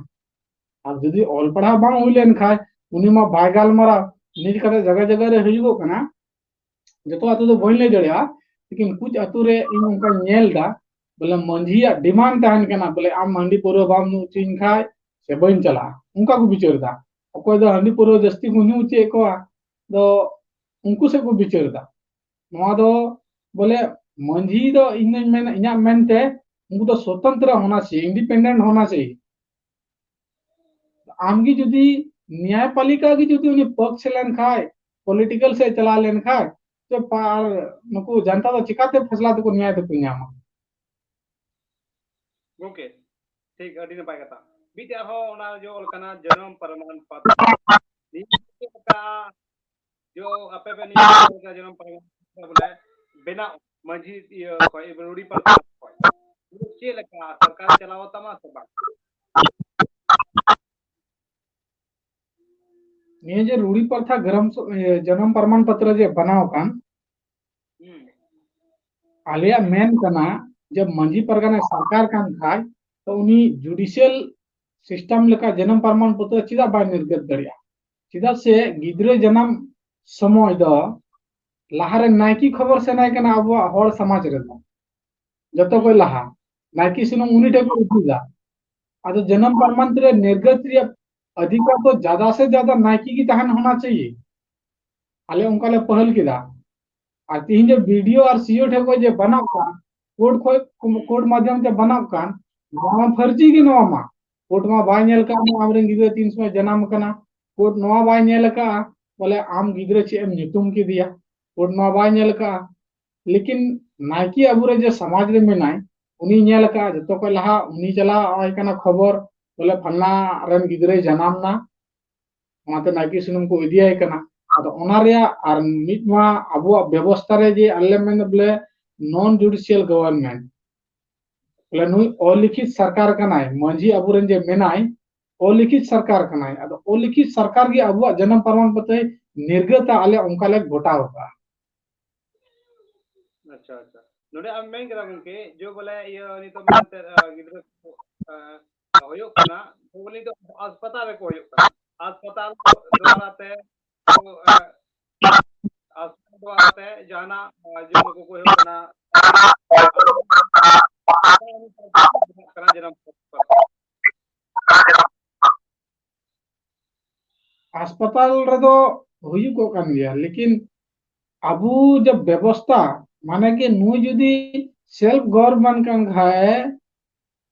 ᱟᱨ ᱡᱩᱫᱤ ᱚᱞ ᱯᱟᱲᱦᱟᱣ ᱵᱟᱝ ᱦᱩᱭ ᱞᱮᱱ ᱠᱷᱟᱡ, ᱩᱱᱤ ᱢᱟ ᱵᱟᱭ ᱜᱟᱞᱢᱟᱨᱟᱣ᱾ ᱱᱤᱡ ᱠᱟᱛᱮ ᱡᱟᱭᱜᱟ ᱡᱟᱭᱜᱟ ᱨᱮ ᱦᱩᱭᱩᱜᱚᱜ ᱠᱟᱱᱟ, ᱡᱚᱛᱚ ᱟᱹᱛᱩ ᱫᱚ ᱵᱟᱹᱧ ᱞᱟᱹᱭ ᱫᱟᱲᱮᱭᱟᱜᱼᱟ, ᱞᱮᱠᱤᱱ ᱠᱩᱪ ᱟᱹᱛᱩ ᱨᱮ ᱤᱧ ᱚᱱᱠᱟᱧ ᱧᱮᱞ ᱮᱫᱟ, ᱵᱚᱞᱮ ᱢᱟᱹᱡᱷᱤᱭᱟᱜ demand ᱛᱟᱦᱮᱱ ᱠᱟᱱᱟ, ᱵᱚᱞᱮ ᱟᱢ ᱦᱟᱺᱰᱤ ᱯᱟᱹᱣᱨᱟᱹ ᱵᱟᱢ ᱧᱩ ᱦᱚᱪᱚᱧ ᱠᱷᱟᱡ ᱥᱮ ᱵᱟᱹᱧ ᱪᱟᱞᱟᱜᱼᱟ, ᱚᱱᱠᱟ ᱠᱚ ᱵᱤᱪᱟᱹᱨ ᱮᱫᱟ᱾ ᱚᱠᱚᱭ ᱫᱚ ᱦᱟᱺᱰᱤ ᱯᱟᱹᱣᱨᱟᱹ ᱡᱟᱹᱥᱛᱤ ᱠᱚ ᱧᱩ ᱦᱚᱪᱚᱭᱮᱫ ᱠᱚᱣᱟ, ᱫᱚ ᱩᱱᱠᱩ ᱥᱮᱫ ᱠᱚ ᱵᱤᱪᱟᱹᱨ ᱮᱫᱟ᱾ ᱱᱚᱣᱟ ᱫᱚ ᱵᱚᱞᱮ ᱢᱟᱹᱡᱷᱤ ᱫᱚ ᱤᱧ ᱫᱚᱧ ᱢᱮᱱᱟ, ᱤᱧᱟᱹᱜ ᱢᱮᱱᱛᱮ ᱩᱱᱠᱩ ᱫᱚ ᱥᱚᱛᱚᱱᱛᱨᱚ ᱦᱳᱱᱟ ᱪᱟᱦᱤᱭᱮ, independent ᱦᱳᱱᱟ ᱪᱟᱦᱤᱭᱮ᱾ ᱟᱢᱜᱮ ᱡᱩᱫᱤ ᱱᱮᱭᱟᱭᱯᱟᱞᱤᱠᱟ ᱜᱮ ᱡᱩᱫᱤ ᱩᱱᱤ ᱯᱚᱠᱥ ᱞᱮᱱ ᱠᱷᱟᱡ, political ᱥᱮᱫ ᱪᱟᱞᱟᱣ ᱞᱮᱱ ᱠᱷᱟᱡ, ᱛᱚ ᱯᱟ-, ᱟᱨ ᱱᱩᱠᱩ ᱡᱟᱱᱛᱟ ᱫᱚ ᱪᱤᱠᱟᱛᱮ ᱯᱷᱮᱥᱞᱟ ᱛᱮᱠᱚ ᱱᱮᱭᱟᱭ ᱛᱮᱠᱚ ᱧᱟᱢᱟ? ᱜᱚᱝᱠᱮ, ᱴᱷᱤᱠ, ᱟᱹᱰᱤ ᱱᱟᱯᱟᱭ ᱠᱟᱛᱷᱟ᱾ ᱢᱤᱫᱴᱮᱡ ᱟᱨᱦᱚᱸ ᱚᱱᱟ ᱡᱮ ᱚᱞ ᱠᱟᱱᱟ ᱡᱚᱱᱚᱢ ᱯᱨᱚᱢᱟᱱ ᱯᱚᱛᱨᱚ᱾ ᱱᱤᱭᱟᱹ ᱪᱮᱫ ᱞᱮᱠᱟ ᱡᱚ ᱟᱯᱮ ᱯᱮ ᱱᱤᱭᱟᱹ ᱪᱮᱫ ᱞᱮᱠᱟ ᱡᱚᱱᱚᱢ ᱯᱨᱚᱢᱟᱱ ᱯᱚᱛᱨᱚ ᱵᱚᱞᱮ ᱵᱮᱱᱟᱣ ᱢᱟᱹᱡᱷᱤ ᱤᱭᱟᱹ ᱠᱷᱚᱡ, ᱨᱩᱲᱤ ᱯᱟᱨᱜᱟᱱᱟ ᱠᱷᱚᱡ? ᱪᱮᱫ ᱞᱮᱠᱟ ᱥᱚᱨᱠᱟᱨ ᱪᱟᱞᱟᱣ ᱛᱟᱢᱟ ᱥᱮ ᱵᱟᱝ? ᱱᱤᱭᱟᱹ ᱡᱮ ᱨᱩᱲᱤ ᱯᱨᱚᱛᱷᱟ ᱜᱨᱟᱢ ᱥᱚ-, ᱤᱭᱟᱹ, ᱡᱚᱱᱚᱢ ᱯᱨᱚᱢᱟᱱ ᱯᱚᱛᱨᱚ ᱡᱮ ᱵᱮᱱᱟᱣ ᱟᱠᱟᱱ, ᱦᱩᱸ᱾ ᱟᱞᱮᱭᱟᱜ ᱢᱮᱱ ᱠᱟᱱᱟ ᱡᱮ ᱢᱟᱹᱡᱷᱤ ᱯᱟᱨᱜᱟᱱᱟ ᱥᱚᱨᱠᱟᱨ ᱠᱟᱱ ᱠᱷᱟᱡ ᱛᱚ ᱩᱱᱤ judicial system ᱞᱮᱠᱟ ᱡᱚᱱᱚᱢ ᱯᱨᱚᱢᱟᱱ ᱯᱚᱛᱨᱚ ᱪᱮᱫᱟᱜ ᱵᱟᱭ ᱱᱤᱨᱜᱟᱹᱛ ᱫᱟᱲᱮᱭᱟᱜᱼᱟ? ᱪᱮᱫᱟᱜ ᱥᱮ ᱜᱤᱫᱽᱨᱟᱹ ᱡᱟᱱᱟᱢ ᱥᱚᱢᱚᱭ ᱫᱚ ᱞᱟᱦᱟᱨᱮ ᱱᱟᱭᱠᱮ ᱠᱷᱚᱵᱚᱨ ᱥᱮᱱᱟᱭ ᱠᱟᱱᱟ ᱟᱵᱚᱣᱟᱜ ᱦᱚᱲ ᱥᱚᱢᱟᱡᱽ ᱨᱮᱫᱚ᱾ ᱡᱚᱛᱚ ᱠᱷᱚᱱ ᱞᱟᱦᱟ ᱱᱟᱭᱠᱮ ᱥᱩᱱᱩᱢ ᱩᱱᱤ ᱴᱷᱮᱱ ᱠᱚ ᱤᱫᱤᱭᱟ᱾ ᱟᱫᱚ ᱡᱚᱱᱚᱢ ᱯᱨᱚᱢᱟᱱ ᱨᱮ ᱱᱤᱨᱜᱟᱹᱛ ᱨᱮᱭᱟᱜ ᱚᱫᱷᱤᱠᱟᱨ ᱫᱚ ᱡᱟᱫᱟ ᱥᱮ ᱡᱟᱫᱟ ᱱᱟᱭᱠᱮ ᱜᱮ ᱛᱟᱦᱮᱱ ᱦᱳᱱᱟ ᱪᱟᱦᱤᱭᱮ᱾ ᱟᱞᱮ ᱚᱱᱠᱟ ᱞᱮ ᱯᱟᱹᱦᱟᱹᱞ ᱠᱮᱫᱟ᱾ ᱟᱨ ᱛᱤᱦᱤᱧ ᱡᱮ BDO ᱟᱨ CO ᱴᱷᱮᱱ ᱠᱷᱚᱱ ᱡᱮ ᱵᱟᱱᱟᱜ ᱠᱟᱱ, ᱠᱳᱨᱴ ᱠᱷᱚᱱ, ᱠᱳᱨᱴ ᱢᱟᱫᱽᱫᱷᱚᱢ ᱛᱮ ᱵᱟᱱᱟᱜ ᱠᱟᱱ, ᱱᱚᱣᱟ ᱢᱟ ᱯᱷᱟᱹᱨᱡᱤ ᱜᱮ ᱱᱚᱣᱟ ᱢᱟ᱾ ᱠᱳᱨᱴ ᱢᱟ ᱵᱟᱭ ᱧᱮᱞ ᱠᱟᱜ ᱢᱟ ᱟᱢᱨᱮᱱ ᱜᱤᱫᱽᱨᱟᱹ ᱛᱤᱱ ᱥᱚᱢᱚᱭ ᱡᱟᱱᱟᱢ ᱟᱠᱟᱱᱟ, ᱠᱳᱨᱴ ᱱᱚᱣᱟ ᱵᱟᱭ ᱧᱮᱞ ᱟᱠᱟᱜᱼᱟ ᱵᱚᱞᱮ ᱟᱢ ᱜᱤᱫᱽᱨᱟᱹ ᱪᱮᱫ ᱮᱢ ᱧᱩᱛᱩᱢ ᱠᱮᱫᱮᱭᱟ, ᱠᱳᱨᱴ ᱱᱚᱣᱟ ᱵᱟᱭ ᱧᱮᱞ ᱟᱠᱟᱜᱼᱟ᱾ ᱞᱮᱠᱤᱱ ᱱᱟᱭᱠᱮ ᱟᱵᱚᱨᱮ ᱡᱮ ᱥᱚᱢᱟᱡᱽ ᱨᱮ ᱢᱮᱱᱟᱭ, ᱩᱱᱤ ᱧᱮᱞ ᱟᱠᱟᱜᱼᱟ, ᱡᱚᱛᱚ ᱠᱷᱚᱱ ᱞᱟᱦᱟ ᱩᱱᱤ ᱪᱟᱞᱟᱣ ᱟᱭ ᱠᱟᱱᱟ ᱠᱷᱚᱵᱚᱨ ᱵᱚᱞᱮ ᱯᱷᱟᱞᱱᱟ ᱨᱮᱱ ᱜᱤᱫᱽᱨᱟᱹᱭ ᱡᱟᱱᱟᱢ ᱱᱟ, ᱚᱱᱟᱛᱮ ᱱᱟᱭᱠᱮ ᱥᱩᱱᱩᱢ ᱠᱚ ᱤᱫᱤᱭᱟᱭ ᱠᱟᱱᱟ᱾ ᱟᱫᱚ ᱚᱱᱟ ᱨᱮᱭᱟᱜ ᱟᱨ ᱢᱤᱫ ᱢᱟ ᱟᱵᱚᱣᱟᱜ ᱵᱮᱵᱚᱥᱛᱟ ᱨᱮ ᱡᱮ ᱟᱞᱮ ᱢᱮᱱ ᱵᱚᱞᱮ non judicial government, ᱵᱚᱞᱮ ᱱᱩᱭ ᱚᱞᱤᱠᱷᱤᱛ ᱥᱚᱨᱠᱟᱨ ᱠᱟᱱᱟᱭ, ᱢᱟᱹᱡᱷᱤ ᱟᱵᱚᱨᱮᱱ ᱡᱮ ᱢᱮᱱᱟᱭ, ᱚᱞᱤᱠᱷᱤᱛ ᱥᱚᱨᱠᱟᱨ ᱠᱟᱱᱟᱭ᱾ ᱟᱫᱚ ᱚᱞᱤᱠᱷᱤᱛ ᱥᱚᱨᱠᱟᱨ ᱜᱮ ᱟᱵᱚᱣᱟᱜ ᱡᱚᱱᱚᱢ ᱯᱨᱚᱢᱟᱱ ᱯᱚᱛᱨᱚᱭ ᱱᱤᱨᱜᱟᱹᱛᱟ, ᱟᱞᱮ ᱚᱱᱠᱟ ᱞᱮ ᱜᱚᱴᱟᱣ ᱟᱠᱟᱫᱼᱟ᱾ ᱟᱪᱪᱷᱟ, ᱟᱪᱪᱷᱟ᱾ ᱱᱚᱰᱮ ᱟᱢ ᱢᱮᱱ ᱠᱮᱫᱟ ᱜᱚᱢᱠᱮ, ᱡᱮ ᱵᱚᱞᱮ ᱤᱭᱟᱹ ᱱᱤᱛᱚᱜ ᱢᱟ ᱮᱱᱛᱮᱫ, ᱟᱸ, ᱜᱤᱫᱽᱨᱟᱹ ᱠᱚ, ᱟᱸ, ᱦᱩᱭᱩᱜ ᱠᱟᱱᱟ, ᱛᱚ ᱩᱱᱤ ᱫᱚ ᱦᱟᱥᱯᱟᱛᱟᱞ ᱨᱮᱠᱚ ᱦᱩᱭᱩᱜ ᱠᱟᱱᱟ᱾ ᱦᱟᱥᱯᱟᱛᱟᱞ ᱫᱚ ᱫᱚᱣᱟᱨᱟ ᱛᱮ, ᱛᱚ, ᱟᱸ, ᱦᱟᱥᱯᱟᱛᱟᱞ ᱫᱚᱣᱟᱨᱟ ᱛᱮ ᱡᱟᱦᱟᱱᱟᱜ, ᱟᱸ, ᱡᱚᱢ ᱠᱚᱠᱚ ᱦᱩᱭᱩᱜ ᱠᱟᱱᱟ᱾ ᱠᱟᱱᱟ ᱡᱮᱱᱚ ᱦᱟᱥᱯᱟᱛᱟᱞ ᱨᱮᱫᱚ ᱦᱩᱭᱩᱜᱚᱜ ᱠᱟᱱ ᱜᱮᱭᱟ, ᱞᱮᱠᱤᱱ ᱟᱵᱚ ᱡᱮ ᱵᱮᱵᱚᱥᱛᱟ, ᱢᱟᱱᱮ ᱠᱤ ᱱᱩᱭ ᱡᱩᱫᱤ self government ᱠᱟᱱ ᱠᱷᱟᱭ,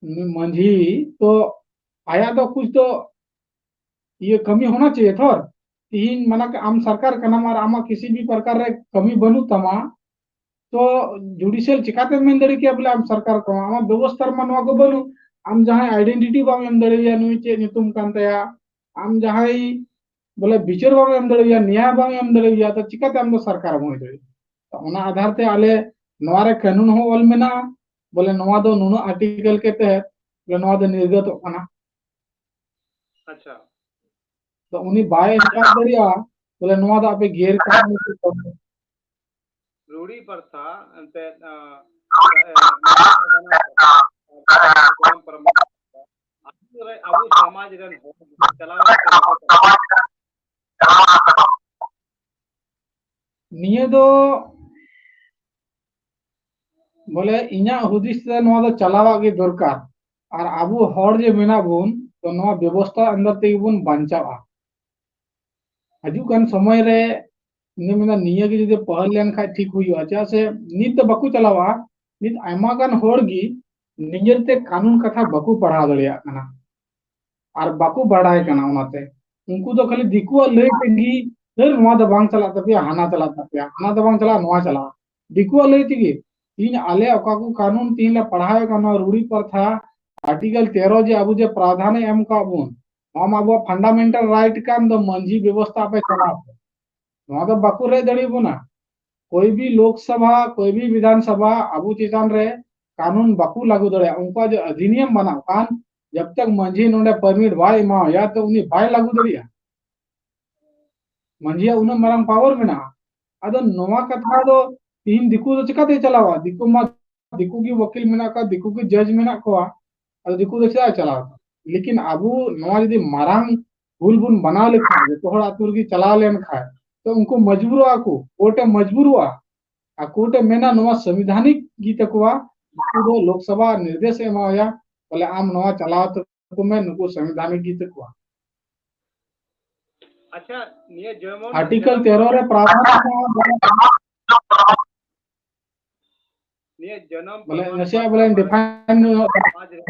ᱩᱱᱤ ᱢᱟᱹᱡᱷᱤ, ᱛᱚ ᱟᱭᱟᱜ ᱫᱚ ᱠᱩᱪ ᱫᱚ ᱤᱭᱟᱹ ᱠᱟᱹᱢᱤ ᱦᱳᱱᱟ ᱪᱟᱦᱤᱭᱮ ᱛᱷᱚᱨ᱾ ᱛᱤᱦᱤᱧ ᱢᱟᱱᱮ ᱠᱤ ᱟᱢ ᱥᱚᱨᱠᱟᱨ ᱠᱟᱱᱟᱢ ᱟᱨ ᱟᱢᱟᱜ ᱠᱤᱥᱤ ᱵᱷᱤ ᱯᱨᱚᱠᱟᱨ ᱨᱮ ᱠᱟᱹᱢᱤ ᱵᱟᱹᱱᱩᱜ ᱛᱟᱢᱟ, ᱛᱚ judicial ᱪᱤᱠᱟᱛᱮᱢ ᱢᱮᱱ ᱫᱟᱲᱮ ᱠᱮᱭᱟ ᱵᱚᱞᱮ ᱟᱢ ᱥᱚᱨᱠᱟᱨ ᱠᱟᱱᱟᱢ? ᱟᱢᱟᱜ ᱵᱮᱵᱚᱥᱛᱷᱟ ᱨᱮᱢᱟ ᱱᱚᱣᱟ ᱠᱚ ᱵᱟᱹᱱᱩᱜ᱾ ᱟᱢ ᱡᱟᱦᱟᱸᱭ identity ᱵᱟᱢ ᱮᱢ ᱫᱟᱲᱮᱭᱟᱭᱟ, ᱱᱩᱭ ᱪᱮᱫ ᱧᱩᱛᱩᱢ ᱠᱟᱱ ᱛᱟᱭᱟ, ᱟᱢ ᱡᱟᱦᱟᱸᱭ ᱵᱚᱞᱮ ᱵᱤᱪᱟᱹᱨ ᱵᱟᱢ ᱮᱢ ᱫᱟᱲᱮᱭᱟᱭᱟ, ᱱᱮᱭᱟᱭ ᱵᱟᱢ ᱮᱢ ᱫᱟᱲᱮᱭᱟᱭᱟ, ᱛᱚ ᱪᱤᱠᱟᱛᱮ ᱟᱢ ᱫᱚ ᱥᱚᱨᱠᱟᱨ ᱮᱢ ᱦᱩᱭ ᱫᱟᱲᱮᱭᱟᱜᱼᱟ? ᱛᱚ ᱚᱱᱟ ᱟᱫᱷᱟᱨ ᱛᱮ ᱟᱞᱮ ᱱᱚᱣᱟ ᱨᱮ ᱠᱟᱹᱱᱩᱱ ᱦᱚᱸ ᱚᱞ ᱢᱮᱱᱟᱜᱼᱟ, ᱵᱚᱞᱮ ᱱᱚᱣᱟ ᱫᱚ ᱱᱩᱱᱟᱹᱜ article ᱠᱟᱛᱮ ᱵᱚᱞᱮ ᱱᱚᱣᱟ ᱫᱚ ᱱᱤᱨᱜᱟᱹᱛᱚᱜ ᱠᱟᱱᱟ᱾ ᱟᱪᱪᱷᱟ᱾ ᱛᱚ ᱩᱱᱤ ᱵᱟᱭ ᱮᱱᱠᱟᱨ ᱫᱟᱲᱮᱭᱟᱜᱼᱟ, ᱵᱚᱞᱮ ᱱᱚᱣᱟ ᱫᱚ ᱟᱯᱮ ᱜᱮᱨ ᱠᱟᱹᱱᱩᱱ ᱯᱮ ᱠᱟᱹᱢᱤ᱾ ᱨᱩᱲᱤ ᱯᱨᱚᱛᱷᱟ ᱮᱱᱛᱮᱫ, ᱟᱸ, ᱮ, ᱟᱵᱚ ᱨᱮ, ᱟᱵᱚ ᱥᱚᱢᱟᱡᱽ ᱨᱮᱱ ᱦᱚᱲ ᱪᱟᱞᱟᱣ ᱠᱟᱛᱮ ᱱᱤᱭᱟᱹ ᱫᱚ ᱵᱚᱞᱮ ᱤᱧᱟᱹᱜ ᱦᱩᱫᱤᱥ ᱛᱮ ᱱᱚᱣᱟ ᱫᱚ ᱪᱟᱞᱟᱣᱟᱜ ᱜᱮ ᱫᱚᱨᱠᱟᱨ᱾ ᱟᱨ ᱟᱵᱚ ᱦᱚᱲ ᱡᱮ ᱢᱮᱱᱟᱜ ᱵᱚᱱ, ᱛᱚ ᱱᱚᱣᱟ ᱵᱮᱵᱚᱥᱛᱷᱟ under ᱛᱮᱜᱮ ᱵᱚᱱ ᱵᱟᱧᱪᱟᱣᱼᱟ᱾ ᱦᱤᱡᱩᱜ ᱠᱟᱱ ᱥᱚᱢᱚᱭ ᱨᱮ ᱤᱧ ᱢᱮᱱᱟ ᱱᱤᱭᱟᱹ ᱜᱮ ᱡᱩᱫᱤ ᱯᱟᱹᱦᱟᱞ ᱞᱮᱱᱠᱷᱟᱱ ᱴᱷᱤᱠ ᱦᱩᱭᱩᱜᱼᱟ, ᱪᱮᱫᱟᱜ ᱥᱮ ᱱᱤᱛ ᱫᱚ ᱵᱟᱠᱚ ᱪᱟᱞᱟᱣᱟ᱾ ᱱᱤᱛ ᱟᱭᱢᱟ ᱜᱟᱱ ᱦᱚᱲ ᱜᱮ ᱱᱤᱡᱮᱨ ᱛᱮ ᱠᱟᱹᱱᱩᱱ ᱠᱟᱛᱷᱟ ᱵᱟᱠᱚ ᱯᱟᱲᱦᱟᱣ ᱫᱟᱲᱮᱭᱟᱜ ᱠᱟᱱᱟ ᱟᱨ ᱵᱟᱠᱚ ᱵᱟᱲᱟᱭ ᱠᱟᱱᱟ᱾ ᱚᱱᱟᱛᱮ ᱩᱱᱠᱩ ᱫᱚ ᱠᱷᱟᱹᱞᱤ ᱫᱤᱠᱩᱣᱟᱜ ᱞᱟᱹᱭ ᱛᱮᱜᱮ, "ᱥᱟᱨ, ᱱᱚᱣᱟ ᱫᱚ ᱵᱟᱝ ᱪᱟᱞᱟᱜ ᱛᱟᱯᱮᱭᱟ, ᱦᱟᱱᱟ ᱪᱟᱞᱟᱜ ᱛᱟᱯᱮᱭᱟ, ᱦᱟᱱᱟ ᱫᱚ ᱵᱟᱝ ᱪᱟᱞᱟᱜᱼᱟ, ᱱᱚᱣᱟ ᱪᱟᱞᱟᱜᱼᱟ", ᱫᱤᱠᱩᱣᱟᱜ ᱞᱟᱹᱭ ᱛᱮᱜᱮ᱾ ᱤᱧ ᱟᱞᱮ ᱚᱠᱟ ᱠᱚ ᱠᱟᱹᱱᱩᱱ ᱛᱤᱦᱤᱧ ᱞᱮ ᱯᱟᱲᱦᱟᱣ ᱠᱟᱱ, ᱱᱚᱣᱟ ᱨᱩᱲᱤ ᱯᱨᱚᱛᱷᱟ, Article ᱛᱮᱨᱚ ᱡᱮ ᱟᱵᱚ ᱡᱮ ᱯᱨᱟᱫᱷᱟᱱ ᱮ ᱮᱢ ᱠᱟᱜ ᱵᱚᱱ, ᱱᱚᱣᱟ ᱢᱟ ᱟᱵᱚᱣᱟᱜ fundamental right ᱠᱟᱱ ᱫᱚ, ᱢᱟᱹᱡᱷᱤ ᱵᱮᱵᱚᱥᱛᱷᱟ ᱟᱯᱮ ᱪᱟᱞᱟᱣ ᱯᱮ᱾ ᱱᱚᱣᱟ ᱫᱚ ᱵᱟᱠᱚ ᱨᱮᱡ ᱫᱟᱲᱮᱭᱟᱵᱚᱱᱟ᱾ ᱠᱚᱭ ᱵᱷᱤ ᱞᱳᱠ ᱥᱚᱵᱷᱟ, ᱠᱚᱭ ᱵᱷᱤ ᱵᱤᱫᱷᱟᱱ ᱥᱚᱵᱷᱟ ᱟᱵᱚ ᱪᱮᱛᱟᱱ ᱨᱮ ᱠᱟᱹᱱᱩᱱ ᱵᱟᱠᱚ ᱞᱟᱹᱜᱩ ᱫᱟᱲᱮᱭᱟᱜᱼᱟ᱾ ᱩᱱᱠᱩᱣᱟᱜ ᱡᱮ ᱚᱫᱷᱤᱱᱤᱭᱚᱢ ᱵᱟᱱᱟᱣ ᱠᱟᱱ, ᱡᱟᱵ ᱛᱟᱠ ᱢᱟᱹᱡᱷᱤ ᱱᱚᱰᱮ permit ᱵᱟᱭ ᱮᱢᱟᱣᱟᱭᱟ, ᱛᱚ ᱩᱱᱤ ᱵᱟᱭ ᱞᱟᱹᱜᱩ ᱫᱟᱲᱮᱭᱟᱜᱼᱟ᱾ ᱢᱟᱹᱡᱷᱤᱭᱟᱜ ᱩᱱᱟᱹᱜ ᱢᱟᱨᱟᱝ power ᱢᱮᱱᱟᱜᱼᱟ᱾ ᱟᱫᱚ ᱱᱚᱣᱟ ᱠᱟᱛᱷᱟ ᱫᱚ ᱛᱤᱦᱤᱧ ᱫᱤᱠᱩ ᱫᱚ ᱪᱤᱠᱟᱛᱮᱭ ᱪᱟᱞᱟᱣᱟ? ᱫᱤᱠᱩ ᱢᱟ, ᱫᱤᱠᱩ ᱜᱮ ᱣᱟᱹᱠᱤᱞ ᱢᱮᱱᱟᱜ ᱠᱚᱣᱟ, ᱫᱤᱠᱩ ᱜᱮ judge ᱢᱮᱱᱟᱜ ᱠᱚᱣᱟ, ᱟᱫᱚ ᱫᱤᱠᱩ ᱫᱚ ᱪᱮᱫᱟᱜ ᱮ ᱪᱟᱞᱟᱣᱟ? ᱞᱮᱠᱤᱱ ᱟᱵᱚ ᱱᱚᱣᱟ ᱡᱩᱫᱤ ᱢᱟᱨᱟᱝ ᱵᱷᱩᱞ ᱵᱚᱱ ᱵᱟᱱᱟᱣ ᱞᱮᱠᱷᱟᱱ, ᱡᱚᱛᱚ ᱦᱚᱲ ᱟᱹᱛᱩ ᱨᱮᱜᱮ ᱪᱟᱞᱟᱣ ᱞᱮᱱᱠᱷᱟᱱ, ᱛᱚ ᱩᱱᱠᱩ ᱢᱚᱡᱵᱩᱨᱚᱜᱼᱟ ᱠᱚ, court ᱮ ᱢᱚᱡᱵᱩᱨᱚᱜᱼᱟ᱾ ᱟᱨ court ᱮ ᱢᱮᱱᱟ ᱱᱚᱣᱟ ᱥᱚᱝᱵᱤᱫᱷᱟᱱᱤᱠ ᱜᱮ ᱛᱟᱠᱚᱣᱟ, ᱩᱱᱠᱩ ᱫᱚ ᱞᱳᱠᱥᱚᱵᱷᱟ ᱱᱤᱨᱫᱮᱥ ᱮ ᱮᱢᱟᱣᱟᱭᱟ, ᱵᱚᱞᱮ ᱟᱢ ᱱᱚᱣᱟ ᱪᱟᱞᱟᱣ ᱛᱟᱠᱚ ᱢᱮ, ᱱᱩᱠᱩ ᱥᱚᱝᱵᱤᱫᱷᱟᱱᱤᱠ ᱜᱮ ᱛᱟᱠᱚᱣᱟ᱾ ᱟᱪᱪᱷᱟ, ᱱᱤᱭᱟᱹ ᱡᱮᱢᱚᱱ Article ᱛᱮᱨᱚ ᱨᱮ ᱯᱨᱟᱣᱫᱷᱟᱱ ᱢᱮᱱᱟᱜᱼᱟ, ᱱᱤᱭᱟᱹ ᱡᱚᱱᱚᱢ ᱵᱚᱞᱮ ᱯᱨᱚᱢᱟᱱ ᱱᱟᱥᱮᱭᱟᱜ ᱯᱟᱛᱨᱚ ᱵᱚᱞᱮ ᱵᱟᱨᱮ define ᱧᱚᱜ ᱥᱚᱢᱟᱡᱽ ᱨᱮ,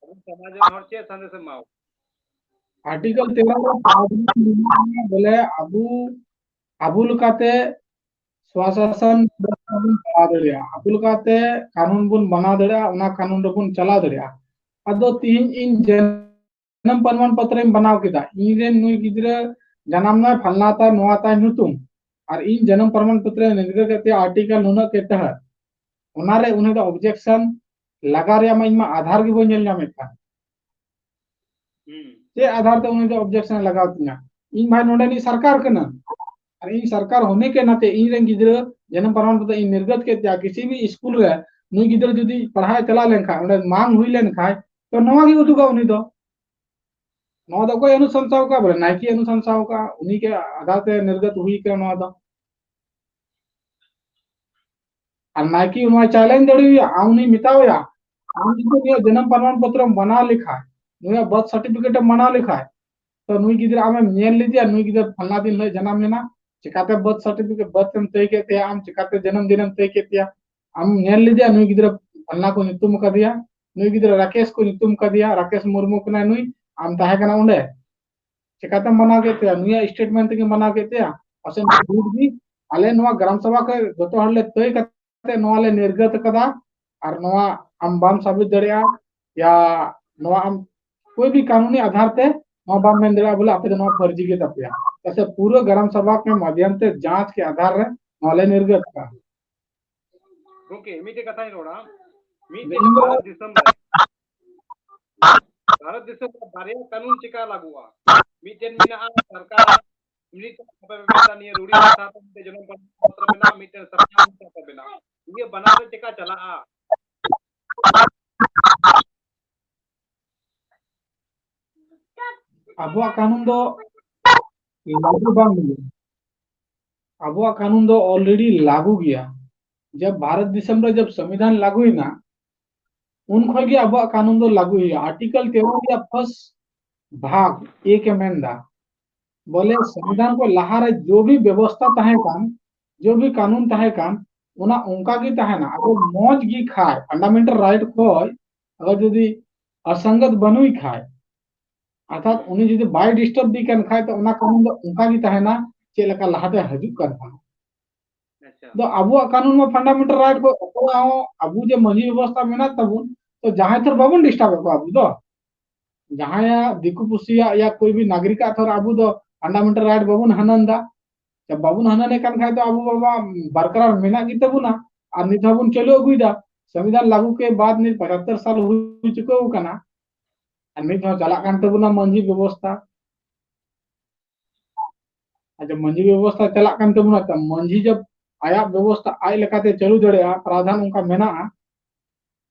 ᱟᱵᱚ ᱥᱚᱢᱟᱡᱽ ᱨᱮᱱ ᱦᱚᱲ ᱪᱮᱫ ᱥᱟᱸᱫᱮᱥ ᱮᱢ ᱮᱢᱟ ᱠᱚᱣᱟ? Article ᱛᱮᱨᱚ ᱨᱮ ᱯᱨᱟᱣᱫᱷᱟᱱ ᱢᱮᱱᱟᱜᱼᱟ, ᱵᱚᱞᱮ ᱟᱵᱚ, ᱟᱵᱚ ᱞᱮᱠᱟᱛᱮ ᱥᱣᱟᱥᱟᱥᱚᱱ ᱵᱮᱵᱚᱥᱛᱷᱟ ᱵᱚᱱ ᱪᱟᱞᱟᱣ ᱫᱟᱲᱮᱭᱟᱜᱼᱟ, ᱟᱵᱚ ᱞᱮᱠᱟᱛᱮ ᱠᱟᱹᱱᱩᱱ ᱵᱚᱱ ᱵᱮᱱᱟᱣ ᱫᱟᱲᱮᱭᱟᱜᱼᱟ, ᱚᱱᱟ ᱠᱟᱹᱱᱩᱱ ᱨᱮᱵᱚᱱ ᱪᱟᱞᱟᱣ ᱫᱟᱲᱮᱭᱟᱜᱼᱟ᱾ ᱟᱫᱚ ᱛᱤᱦᱤᱧ ᱤᱧ ᱡᱟᱱᱟᱢ ᱯᱨᱚᱢᱟᱱ ᱯᱚᱛᱨᱚᱧ ᱵᱮᱱᱟᱣ ᱠᱮᱫᱟ, ᱤᱧ ᱨᱮᱱ ᱱᱩᱭ ᱜᱤᱫᱽᱨᱟᱹ ᱡᱟᱱᱟᱢ ᱱᱟᱭ, ᱯᱷᱟᱞᱱᱟ ᱛᱟᱭ, ᱱᱚᱣᱟ ᱛᱟᱭ ᱧᱩᱛᱩᱢ, ᱟᱨ ᱤᱧ ᱡᱟᱱᱟᱢ ᱯᱨᱚᱢᱟᱱ ᱯᱚᱛᱨᱚ ᱱᱤᱝᱠᱟᱹ ᱠᱟᱛᱮ article ᱱᱩᱱᱟᱹᱜ ᱠᱮ ᱛᱟᱦᱮᱸᱫ, ᱚᱱᱟᱨᱮ ᱩᱱᱤ ᱫᱚ objection ᱞᱟᱜᱟ ᱨᱮᱭᱟᱜ ᱢᱟ ᱤᱧ ᱢᱟ ᱟᱫᱷᱟᱨ ᱜᱮ ᱵᱟᱹᱧ ᱧᱮᱞ ᱧᱟᱢᱮᱫ ᱠᱟᱱ᱾ ᱦᱩᱸ᱾ ᱪᱮᱫ ᱟᱫᱷᱟᱨ ᱛᱮ ᱩᱱᱤ ᱫᱚ ᱚᱵᱡᱮᱠᱥᱚᱱ ᱮ ᱞᱟᱜᱟᱣ ᱛᱤᱧᱟ? ᱤᱧ ᱵᱷᱟᱭ ᱱᱚᱰᱮᱱᱤᱡ ᱥᱚᱨᱠᱟᱨ ᱠᱟᱱᱟ, ᱟᱨ ᱤᱧ ᱥᱚᱨᱠᱟᱨ ᱦᱚᱱᱮ ᱠᱮ ᱱᱟᱛᱮ ᱤᱧ ᱨᱮᱱ ᱜᱤᱫᱽᱨᱟᱹ ᱡᱟᱱᱟᱢ ᱯᱨᱚᱢᱟᱱ ᱯᱚᱛᱨᱚ ᱤᱧ ᱱᱤᱨᱜᱚᱛ ᱠᱮᱫ ᱛᱟᱭᱟ, ᱠᱤᱥᱤ ᱵᱷᱤ ᱥᱠᱩᱞ ᱨᱮ ᱱᱩᱭ ᱜᱤᱫᱽᱨᱟᱹ ᱡᱩᱫᱤ ᱯᱟᱲᱦᱟᱣ ᱮ ᱪᱟᱞᱟᱣ ᱞᱮᱱᱠᱷᱟᱱ, ᱚᱸᱰᱮ ᱢᱟᱝ ᱦᱩᱭ ᱞᱮᱱᱠᱷᱟᱱ, ᱛᱚ ᱱᱚᱣᱟ ᱜᱮ ᱩᱫᱩᱜᱟ ᱩᱱᱤ ᱫᱚ᱾ ᱱᱚᱣᱟ ᱫᱚ ᱚᱠᱚᱭ ᱚᱱᱩᱥᱟᱱᱥᱟᱣ ᱠᱟᱜᱼᱟ? ᱵᱚᱞᱮ ᱱᱟᱭᱠᱮ ᱚᱱᱩᱥᱟᱱᱥᱟᱣ ᱠᱟᱜᱼᱟ, ᱩᱱᱤ ᱜᱮ ᱟᱫᱷᱟᱨ ᱛᱮ ᱱᱤᱨᱜᱚᱛ ᱦᱩᱭ ᱠᱟᱱᱟ ᱱᱚᱣᱟ ᱫᱚ᱾ ᱟᱨ ᱱᱟᱭᱠᱮ ᱱᱚᱣᱟ ᱪᱮᱞᱮᱧᱡᱽ ᱫᱟᱲᱮᱭᱟᱭᱟ, ᱟᱢ ᱩᱱᱤ ᱢᱮᱛᱟᱣᱟᱭᱟ, ᱟᱢ ᱡᱩᱫᱤ ᱱᱩᱭᱟᱜ ᱡᱟᱱᱟᱢ ᱯᱨᱚᱢᱟᱱ ᱯᱚᱛᱨᱚᱢ ᱵᱮᱱᱟᱣ ᱞᱮᱠᱷᱟᱱ, ᱱᱩᱭᱟᱜ ᱵᱟᱨᱛᱷ ᱥᱟᱨᱴᱤᱯᱷᱤᱠᱮᱴ ᱮᱢ ᱵᱮᱱᱟᱣ ᱞᱮᱠᱷᱟᱱ, ᱛᱚ ᱱᱩᱭ ᱜᱤᱫᱽᱨᱟᱹ ᱟᱢᱮᱢ ᱧᱮᱞ ᱞᱮᱫᱮᱭᱟ, ᱱᱩᱭ ᱜᱤᱫᱽᱨᱟᱹ ᱯᱷᱟᱞᱱᱟ ᱫᱤᱱ ᱦᱤᱞᱳᱜ ᱡᱟᱱᱟᱢ ᱞᱮᱱᱟ, ᱪᱤᱠᱟᱛᱮ ᱵᱟᱨᱛᱷ ᱥᱟᱨᱴᱤᱯᱷᱤᱠᱮᱴ, ᱵᱟᱨᱛᱷ ᱮᱢ ᱛᱟᱹᱭ ᱠᱮᱫ ᱛᱟᱭᱟ, ᱟᱢ ᱪᱤᱠᱟᱛᱮ ᱡᱟᱱᱟᱢ ᱫᱤᱱᱮᱢ ᱛᱟᱹᱭ ᱠᱮᱫ ᱛᱟᱭᱟ? ᱟᱢ ᱧᱮᱞ ᱞᱮᱫᱮᱭᱟ ᱱᱩᱭ ᱜᱤᱫᱽᱨᱟᱹ ᱯᱷᱟᱞᱱᱟ ᱠᱚ ᱧᱩᱛᱩᱢ ᱟᱠᱟᱫᱮᱭᱟ, ᱱᱩᱭ ᱜᱤᱫᱽᱨᱟᱹ ᱨᱟᱠᱮᱥ ᱠᱚ ᱧᱩᱛᱩᱢ ᱟᱠᱟᱫᱮᱭᱟ, ᱨᱟᱠᱮᱥ ᱢᱩᱨᱢᱩ ᱠᱟᱱᱟᱭ ᱱᱩᱭ, ᱟᱢ ᱛᱟᱦᱮᱸ ᱠᱟᱱᱟ ᱚᱸᱰᱮ, ᱪᱤᱠᱟᱛᱮᱢ ᱢᱟᱱᱟᱣ ᱠᱮᱫ ᱛᱟᱭᱟ? ᱱᱩᱭᱟᱜ ᱥᱴᱮᱴᱢᱮᱱᱴ ᱛᱮᱜᱮ ᱢᱟᱱᱟᱣ ᱠᱮᱫ ᱛᱟᱭᱟ, ᱯᱟᱥᱮᱡ ᱱᱩᱭ ᱡᱷᱩᱴ ᱜᱮ᱾ ᱟᱞᱮ ᱱᱚᱣᱟ ᱜᱨᱟᱢ ᱥᱚᱵᱷᱟ ᱠᱷᱚᱱ ᱡᱚᱛᱚ ᱦᱚᱲ ᱞᱮ ᱛᱟᱹᱭ ᱠᱟᱛᱮ ᱱᱚᱣᱟ ᱞᱮ ᱱᱤᱨᱜᱟᱹᱛ ᱟᱠᱟᱫᱟ, ᱟᱨ ᱱᱚᱣᱟ ᱟᱢ ᱵᱟᱢ ᱥᱟᱵᱤᱛ ᱫᱟᱲᱮᱭᱟᱜᱼᱟ, ᱭᱟ ᱱᱚᱣᱟ ᱟᱢ ᱠᱳᱭ ᱵᱷᱤ ᱠᱟᱱᱩᱱᱤ ᱟᱫᱷᱟᱨ ᱛᱮ ᱱᱚᱣᱟ ᱵᱟᱢ ᱢᱮᱱ ᱫᱟᱲᱮᱭᱟᱜᱼᱟ ᱵᱚᱞᱮ ᱟᱯᱮ ᱫᱚ ᱱᱚᱣᱟ ᱯᱷᱟᱨᱡᱤ ᱜᱮ ᱛᱟᱯᱮᱭᱟ᱾ ᱪᱮᱫᱟᱜ ᱥᱮ ᱯᱩᱨᱟᱹ ᱜᱨᱟᱢ ᱥᱚᱵᱷᱟ ᱠᱮ ᱢᱟᱫᱷᱭᱚᱢ ᱛᱮ ᱡᱟᱸᱪ ᱠᱮ ᱟᱫᱷᱟᱨ ᱨᱮ ᱱᱚᱣᱟ ᱞᱮ ᱱᱤᱨᱜᱟᱹᱛ ᱟᱠᱟᱫᱟ᱾ ᱜᱚᱝᱠᱮ, ᱢᱤᱫᱴᱮᱡ ᱠᱟᱛᱷᱟᱧ ᱨᱚᱲᱟ, ᱢᱤᱫᱴᱮᱡ ᱤᱧ ᱫᱚ ᱵᱷᱟᱨᱚᱛ ᱫᱤᱥᱚᱢ ᱨᱮ, ᱵᱷᱟᱨᱚᱛ ᱫᱤᱥᱚᱢ ᱨᱮ ᱵᱟᱨᱭᱟ ᱠᱟᱹᱱᱩᱱ ᱪᱮᱠᱟ ᱞᱟᱹᱜᱩᱜᱼᱟ? ᱢᱤᱫᱴᱮᱱ ᱢᱮᱱᱟᱜᱼᱟ ᱥᱚᱨᱠᱟᱨ, ᱢᱤᱫᱴᱮᱱ ᱟᱯᱮ ᱯᱮ ᱢᱮᱱᱫᱟ ᱱᱤᱭᱟᱹ ᱨᱩᱲᱤ ᱵᱷᱟᱥᱟ ᱛᱮ ᱢᱤᱫᱴᱮᱱ ᱡᱚᱱᱚᱢ ᱯᱨᱚᱢᱟᱱ ᱯᱚᱛᱨᱚ ᱢᱮᱱᱟᱜᱼᱟ, ᱢᱤᱫᱴᱮᱱ ᱥᱟᱱᱛᱟᱲ ᱵᱷᱟᱥᱟ ᱛᱮ ᱢᱮᱱᱟᱜᱼᱟ, ᱱᱤᱭᱟᱹ ᱵᱟᱱᱟᱨ ᱨᱮ ᱪᱮᱠᱟ ᱪᱟᱞᱟᱜᱼᱟ? ᱟᱵᱚᱣᱟᱜ ᱠᱟᱹᱱᱩᱱ ᱫᱚ ᱞᱟᱹᱜᱩ ᱵᱟᱝ ᱦᱩᱭᱩᱜᱼᱟ᱾ ᱟᱵᱚᱣᱟᱜ ᱠᱟᱹᱱᱩᱱ ᱫᱚ ᱚᱞᱨᱮᱰᱤ ᱞᱟᱹᱜᱩ ᱜᱮᱭᱟ᱾ ᱡᱟᱵ ᱵᱷᱟᱨᱚᱛ ᱫᱤᱥᱚᱢ ᱨᱮ ᱡᱟᱵ ᱥᱚᱝᱵᱤᱫᱷᱟᱱ ᱞᱟᱹᱜᱩᱭᱮᱱᱟ, ᱩᱱ ᱠᱷᱚᱱ ᱜᱮ ᱟᱵᱚᱣᱟᱜ ᱠᱟᱹᱱᱩᱱ ᱫᱚ ᱞᱟᱹᱜᱩ ᱦᱩᱭᱩᱜᱼᱟ᱾ ᱟᱨᱴᱤᱠᱮᱞ ᱛᱮᱨᱚ ᱨᱮᱭᱟᱜ ᱯᱷᱟᱨᱥᱴ ᱵᱷᱟᱜᱽ ᱮ ᱠᱮ ᱢᱮᱱᱫᱟ, ᱵᱚᱞᱮ ᱥᱚᱝᱵᱤᱫᱷᱟᱱ ᱠᱷᱚᱱ ᱞᱟᱦᱟ ᱨᱮ ᱡᱚ ᱵᱷᱤ ᱵᱮᱵᱚᱥᱛᱷᱟ ᱛᱟᱦᱮᱸ ᱠᱟᱱ, ᱡᱚ ᱵᱷᱤ ᱠᱟᱹᱱᱩᱱ ᱛᱟᱦᱮᱸ ᱠᱟᱱ, ᱚᱱᱟ ᱚᱱᱠᱟ ᱜᱮ ᱛᱟᱦᱮᱱᱟ᱾ ᱟᱵᱚ ᱢᱚᱡᱽ ᱜᱮ ᱠᱷᱟᱭ, ᱯᱷᱟᱱᱰᱟᱢᱮᱱᱴᱟᱞ ᱨᱟᱭᱤᱴ ᱠᱷᱚᱱ ᱟᱵᱚ ᱡᱩᱫᱤ ᱚᱥᱚᱝᱜᱚᱛ ᱵᱟᱹᱱᱩᱭ ᱠᱷᱟᱭ, ᱚᱨᱛᱷᱟᱛ ᱩᱱᱤ ᱡᱩᱫᱤ ᱵᱟᱭ ᱰᱤᱥᱴᱟᱨᱵ ᱫᱤ ᱠᱟᱱ ᱠᱷᱟᱭ, ᱛᱚ ᱚᱱᱟ ᱠᱟᱹᱱᱩᱱ ᱫᱚ ᱚᱱᱠᱟ ᱜᱮ ᱛᱟᱦᱮᱱᱟ, ᱪᱮᱫ ᱞᱮᱠᱟ ᱞᱟᱦᱟᱛᱮ ᱦᱤᱡᱩᱜ ᱠᱟᱱ ᱛᱟᱦᱮᱱᱟ᱾ ᱟᱪᱪᱷᱟ᱾ ᱫᱚ ᱟᱵᱚᱣᱟᱜ ᱠᱟᱹᱱᱩᱱ ᱢᱟ ᱯᱷᱟᱱᱰᱟᱢᱮᱱᱴᱟᱞ ᱨᱟᱭᱤᱴ ᱠᱚ ᱚᱠᱚᱭᱟᱜ ᱦᱚᱸ, ᱟᱵᱚ ᱡᱮ ᱢᱟᱹᱡᱷᱤ ᱵᱮᱵᱚᱥᱛᱷᱟ ᱢᱮᱱᱟᱜ ᱛᱟᱵᱚᱱ, ᱛᱚ ᱡᱟᱦᱟᱸᱭ ᱛᱷᱚᱨ ᱵᱟᱵᱚᱱ ᱰᱤᱥᱴᱟᱨᱵ ᱮᱫ ᱠᱚᱣᱟ ᱟᱵᱚ ᱫᱚ, ᱡᱟᱦᱟᱸᱭᱟᱜ ᱫᱤᱠᱩ ᱯᱩᱥᱤᱭᱟᱜ ᱭᱟ ᱠᱳᱭ ᱵᱷᱤ ᱱᱟᱜᱚᱨᱤᱠᱟᱜ ᱛᱷᱚᱨ ᱟᱵᱚ ᱫᱚ ᱯᱷᱟᱱᱰᱟᱢᱮᱱᱴᱟᱞ ᱨᱟᱭᱤᱴ ᱵᱟᱵᱚᱱ ᱦᱟᱱᱟᱱ ᱫᱟ᱾ ᱡᱟ ᱵᱟᱵᱚᱱ ᱦᱟᱱᱟᱱ ᱮ ᱠᱟᱱ ᱠᱷᱟᱡ ᱫᱚ ᱟᱵᱚ ᱵᱟᱵᱟ ᱵᱟᱨᱠᱟᱨᱟᱨ ᱢᱮᱱᱟᱜ ᱜᱮ ᱛᱟᱵᱚᱱᱟ, ᱟᱨ ᱱᱤᱛ ᱦᱚᱸᱵᱚᱱ ᱪᱟᱹᱞᱩ ᱟᱹᱜᱩᱭᱮᱫᱟ᱾ ᱥᱚᱝᱵᱤᱫᱷᱟᱱ ᱞᱟᱹᱜᱩ ᱠᱮ ᱵᱟᱫ ᱱᱤᱛ ᱯᱚᱸᱪᱟᱛᱛᱳᱨ ᱥᱟᱞ ᱦᱩᱭ ᱪᱩᱠᱟᱹᱣ ᱠᱟᱱᱟ᱾ ᱟᱨ ᱱᱤᱛ ᱦᱚᱸ ᱪᱟᱞᱟᱜ ᱠᱟᱱ ᱛᱟᱵᱚᱱᱟ ᱢᱟᱹᱡᱷᱤ ᱵᱮᱵᱚᱥᱛᱷᱟ᱾ ᱟᱪᱪᱷᱟ, ᱢᱟᱹᱡᱷᱤ ᱵᱮᱵᱚᱥᱛᱷᱟ ᱪᱟᱞᱟᱜ ᱠᱟᱱ ᱛᱟᱵᱚᱱᱟ, ᱛᱚ ᱢᱟᱹᱡᱷᱤ ᱡᱚᱵ ᱟᱭᱟᱜ ᱵᱮᱵᱚᱥᱛᱷᱟ ᱟᱡ ᱞᱮᱠᱟᱛᱮ ᱪᱟᱹᱞᱩ ᱫᱟᱲᱮᱭᱟᱜᱼᱟ, ᱯᱨᱟᱫᱷᱟᱱ ᱚᱱᱠᱟ ᱢᱮᱱᱟᱜᱼᱟ,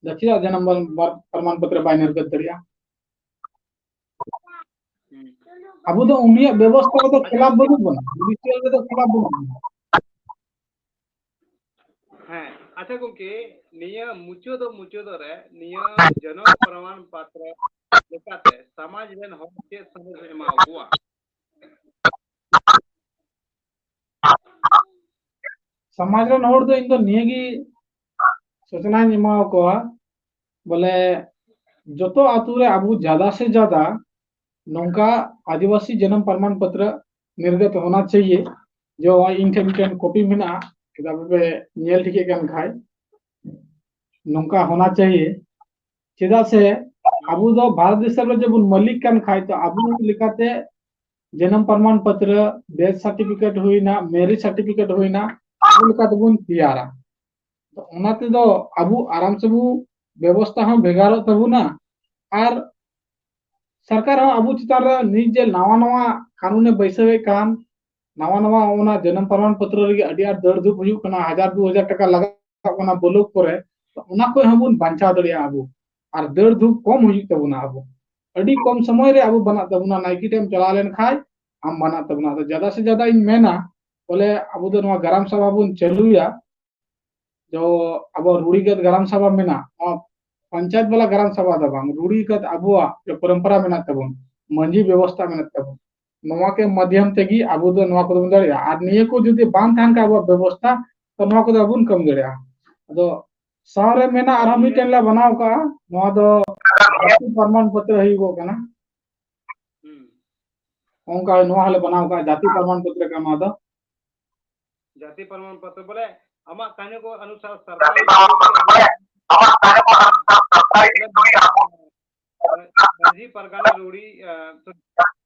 ᱫᱚ ᱪᱮᱫᱟᱜ ᱡᱟᱱᱟᱢ ᱵᱟᱨ-, ᱯᱨᱚᱢᱟᱱ ᱯᱚᱛᱨᱚ ᱵᱟᱭ ᱱᱤᱨᱜᱚᱛ ᱫᱟᱲᱮᱭᱟᱜᱼᱟ? ᱦᱩᱸ᱾ ᱟᱵᱚ ᱫᱚ ᱩᱱᱤᱭᱟᱜ ᱵᱮᱵᱚᱥᱛᱷᱟ ᱨᱮᱫᱚ ᱠᱷᱤᱞᱟᱯ ᱵᱟᱹᱱᱩᱜ ᱵᱚᱱᱟ, ᱡᱩᱰᱤᱥᱤᱭᱟᱞ ᱨᱮᱫᱚ ᱠᱷᱤᱞᱟᱯ ᱵᱟᱹᱱᱩᱜ ᱵᱚᱱᱟ᱾ ᱦᱮᱸ, ᱟᱪᱪᱷᱟ ᱜᱚᱝᱠᱮ, ᱱᱤᱭᱟᱹ ᱢᱩᱪᱟᱹᱫᱚᱜ ᱢᱩᱪᱟᱹᱫᱚᱜ ᱨᱮ ᱱᱤᱭᱟᱹ ᱡᱚᱱᱚᱢ ᱯᱨᱚᱢᱟᱱ ᱯᱚᱛᱨᱚ ᱞᱮᱠᱟᱛᱮ ᱥᱚᱢᱟᱡᱽ ᱨᱮᱱ ᱦᱚᱲ ᱪᱮᱫ ᱥᱟᱸᱫᱮᱥ ᱮᱢᱟ ᱠᱚᱣᱟ? ᱥᱚᱢᱟᱡᱽ ᱨᱮᱱ ᱦᱚᱲ ᱫᱚ ᱤᱧ ᱫᱚ ᱱᱤᱭᱟᱹ ᱜᱮ ᱥᱩᱪᱚᱱᱟᱧ ᱮᱢᱟ ᱠᱚᱣᱟ, ᱵᱚᱞᱮ ᱡᱚᱛᱚ ᱟᱛᱳ ᱨᱮ ᱟᱵᱚ ᱡᱟᱫᱟ ᱥᱮ ᱡᱟᱫᱟ ᱱᱚᱝᱠᱟ ᱟᱹᱫᱤᱵᱟᱹᱥᱤ ᱡᱚᱱᱚᱢ ᱯᱨᱚᱢᱟᱱ ᱯᱚᱛᱨᱚ ᱱᱤᱨᱜᱚᱛ ᱦᱳᱱᱟ ᱪᱟᱦᱤᱭᱮ᱾ ᱡᱮ ᱱᱚᱜᱼᱚᱭ ᱤᱧ ᱴᱷᱮᱱ ᱢᱤᱫᱴᱮᱱ ᱠᱚᱯᱤ ᱢᱮᱱᱟᱜᱼᱟ, ᱪᱮᱫᱟᱜ ᱯᱮ ᱧᱮᱞ ᱴᱷᱤᱠᱮᱫ ᱠᱟᱱ ᱠᱷᱟᱡ, ᱱᱚᱝᱠᱟ ᱦᱳᱱᱟ ᱪᱟᱦᱤᱭᱮ᱾ ᱪᱮᱫᱟᱜ ᱥᱮ ᱟᱵᱚ ᱫᱚ ᱵᱷᱟᱨᱚᱛ ᱫᱤᱥᱚᱢ ᱨᱮ ᱡᱮᱵᱚᱱ ᱢᱟᱹᱞᱤᱠ ᱠᱟᱱ ᱠᱷᱟᱡ, ᱛᱚ ᱟᱵᱚ ᱞᱮᱠᱟᱛᱮ ᱡᱚᱱᱚᱢ ᱯᱨᱚᱢᱟᱱ ᱯᱚᱛᱨᱚ, ᱰᱮᱛᱷ ᱥᱟᱨᱴᱤᱯᱷᱤᱠᱮᱴ ᱦᱩᱭᱱᱟ, ᱢᱮᱨᱤᱡᱽ ᱥᱟᱨᱴᱤᱯᱷᱤᱠᱮᱴ ᱦᱩᱭᱱᱟ, ᱟᱵᱚ ᱞᱮᱠᱟ ᱛᱮᱵᱚᱱ ᱛᱮᱭᱟᱨᱟ᱾ ᱛᱚ ᱚᱱᱟ ᱛᱮᱫᱚ ᱟᱵᱚ ᱟᱨᱟᱢ ᱥᱮᱵᱚ ᱵᱮᱵᱚᱥᱛᱷᱟ ᱦᱚᱸ ᱵᱷᱮᱜᱟᱨᱚᱜ ᱛᱟᱵᱚᱱᱟ᱾ ᱟᱨ ᱥᱚᱨᱠᱟᱨ ᱦᱚᱸ ᱟᱵᱚ ᱪᱮᱛᱟᱱ ᱨᱮ ᱱᱤᱛ ᱡᱮ ᱱᱟᱣᱟ ᱱᱟᱣᱟ ᱠᱟᱹᱱᱩᱱᱮ ᱵᱟᱹᱭᱥᱟᱹᱣᱮᱫ ᱠᱟᱱ, ᱱᱟᱣᱟ ᱱᱟᱣᱟ ᱚᱱᱟ ᱡᱚᱱᱚᱢ ᱯᱨᱚᱢᱟᱱ ᱯᱚᱛᱨᱚ ᱞᱟᱹᱜᱤᱫ ᱟᱹᱰᱤ ᱟᱸᱴ ᱫᱟᱹᱲ ᱫᱷᱩᱯ ᱦᱩᱭᱩᱜ ᱠᱟᱱᱟ, ᱦᱟᱡᱟᱨ ᱫᱩ ᱦᱟᱡᱟᱨ ᱴᱟᱠᱟ ᱞᱟᱜᱟᱜ ᱠᱟᱱᱟ ᱵᱞᱚᱠ ᱠᱚᱨᱮ, ᱛᱚ ᱚᱱᱟ ᱠᱷᱚᱱ ᱦᱚᱸᱵᱚᱱ ᱵᱟᱧᱪᱟᱣ ᱫᱟᱲᱮᱭᱟᱜᱼᱟ ᱟᱵᱚ᱾ ᱟᱨ ᱫᱟᱹᱲ ᱫᱷᱩᱯ ᱠᱚᱢ ᱦᱩᱭᱩᱜ ᱛᱟᱵᱚᱱᱟ ᱟᱵᱚ᱾ ᱟᱹᱰᱤ ᱠᱚᱢ ᱥᱚᱢᱚᱭ ᱨᱮ ᱟᱵᱚ ᱵᱟᱱᱟᱜ ᱛᱟᱵᱚᱱᱟ, ᱱᱟᱭᱠᱮ ᱴᱷᱮᱱ ᱮᱢ ᱪᱟᱞᱟᱣ ᱞᱮᱱᱠᱷᱟᱱ ᱟᱢ ᱵᱟᱱᱟᱜ ᱛᱟᱵᱚᱱᱟ᱾ ᱟᱫᱚ ᱡᱟᱫᱟ ᱥᱮ ᱡᱟᱫᱟ ᱤᱧ ᱢᱮᱱᱟ, ᱵᱚᱞᱮ ᱟᱵᱚ ᱫᱚ ᱱᱚᱣᱟ ᱜᱨᱟᱢ ᱥᱟᱵᱷᱟ ᱵᱚᱱ ᱪᱟᱹᱞᱩᱭᱟ, ᱡᱚ ᱟᱵᱚ ᱨᱩᱲᱤᱜᱟᱹᱛ ᱜᱨᱟᱢ ᱥᱟᱵᱷᱟ ᱢᱮᱱᱟᱜ, ᱱᱚᱣᱟ ᱯᱚᱧᱪᱟᱭᱮᱛ ᱵᱟᱞᱟ ᱜᱨᱟᱢ ᱥᱟᱵᱷᱟ ᱫᱚ ᱵᱟᱝ, ᱨᱩᱲᱤᱜᱟᱹᱛ ᱟᱵᱚᱣᱟᱜ ᱡᱚ ᱯᱚᱨᱚᱢᱯᱚᱨᱟ ᱢᱮᱱᱟᱜ ᱛᱟᱵᱚᱱ, ᱢᱟᱹᱡᱷᱤ ᱵᱮᱵᱚᱥᱛᱷᱟ ᱢᱮᱱᱟᱜ ᱛᱟᱵᱚᱱ, ᱱᱚᱣᱟ ᱠᱚ ᱢᱟᱫᱷᱭᱚᱢ ᱛᱮᱜᱮ ᱟᱵᱚ ᱫᱚ ᱱᱚᱣᱟ ᱠᱚᱫᱚ ᱵᱚᱱ ᱫᱟᱲᱮᱭᱟᱜᱼᱟ᱾ ᱟᱨ ᱱᱤᱭᱟᱹ ᱠᱚ ᱡᱩᱫᱤ ᱵᱟᱝ ᱛᱟᱦᱮᱱ ᱠᱷᱟᱱ ᱟᱵᱚᱣᱟᱜ ᱵᱮᱵᱚᱥᱛᱷᱟ, ᱛᱚ ᱱᱚᱣᱟ ᱠᱚᱫᱚ ᱵᱟᱵᱚᱱ ᱠᱟᱹᱢᱤ ᱫᱟᱲᱮᱭᱟᱜᱼᱟ᱾ ᱟᱫᱚ ᱥᱟᱶᱨᱮ ᱢᱮᱱᱟᱜ ᱟᱨᱦᱚᱸ ᱢᱤᱫᱴᱮᱱ ᱞᱮ ᱵᱮᱱᱟᱣ ᱠᱟᱜᱼᱟ, ᱱᱚᱣᱟ ᱫᱚ ᱡᱟᱹᱛᱤ ᱯᱨᱚᱢᱟᱱ ᱯᱚᱛᱨᱚ ᱦᱩᱭᱩᱜᱚᱜ ᱠᱟᱱᱟ᱾ ᱦᱩᱸ᱾ ᱚᱱᱠᱟ ᱱᱚᱣᱟ ᱦᱚᱸᱞᱮ ᱵᱮᱱᱟᱣ ᱠᱟᱜᱼᱟ, ᱡᱟᱹᱛᱤ ᱯᱨᱚᱢᱟᱱ ᱯᱚᱛᱨᱚ ᱠᱟᱱᱟ ᱱᱚᱣᱟ ᱫᱚ᱾ ᱡᱟᱹᱛᱤ ᱯᱨᱚᱢᱟᱱ ᱯᱚᱛᱨᱚ ᱵᱚᱞᱮ ᱟᱢᱟᱜ ᱠᱟᱹᱦᱱᱤ ᱠᱚ ᱚᱱᱩᱥᱟᱨ ᱥᱚᱨᱠᱟᱨᱤ ᱢᱟᱹᱡᱷᱤ ᱯᱟᱨᱜᱟᱱᱟ ᱨᱩᱲᱤ, ᱟᱸ, ᱢᱟᱹᱡᱷᱤ ᱯᱟᱨᱜᱟᱱᱟ ᱨᱩᱲᱤ, ᱟᱸ, ᱥᱚᱨᱤ,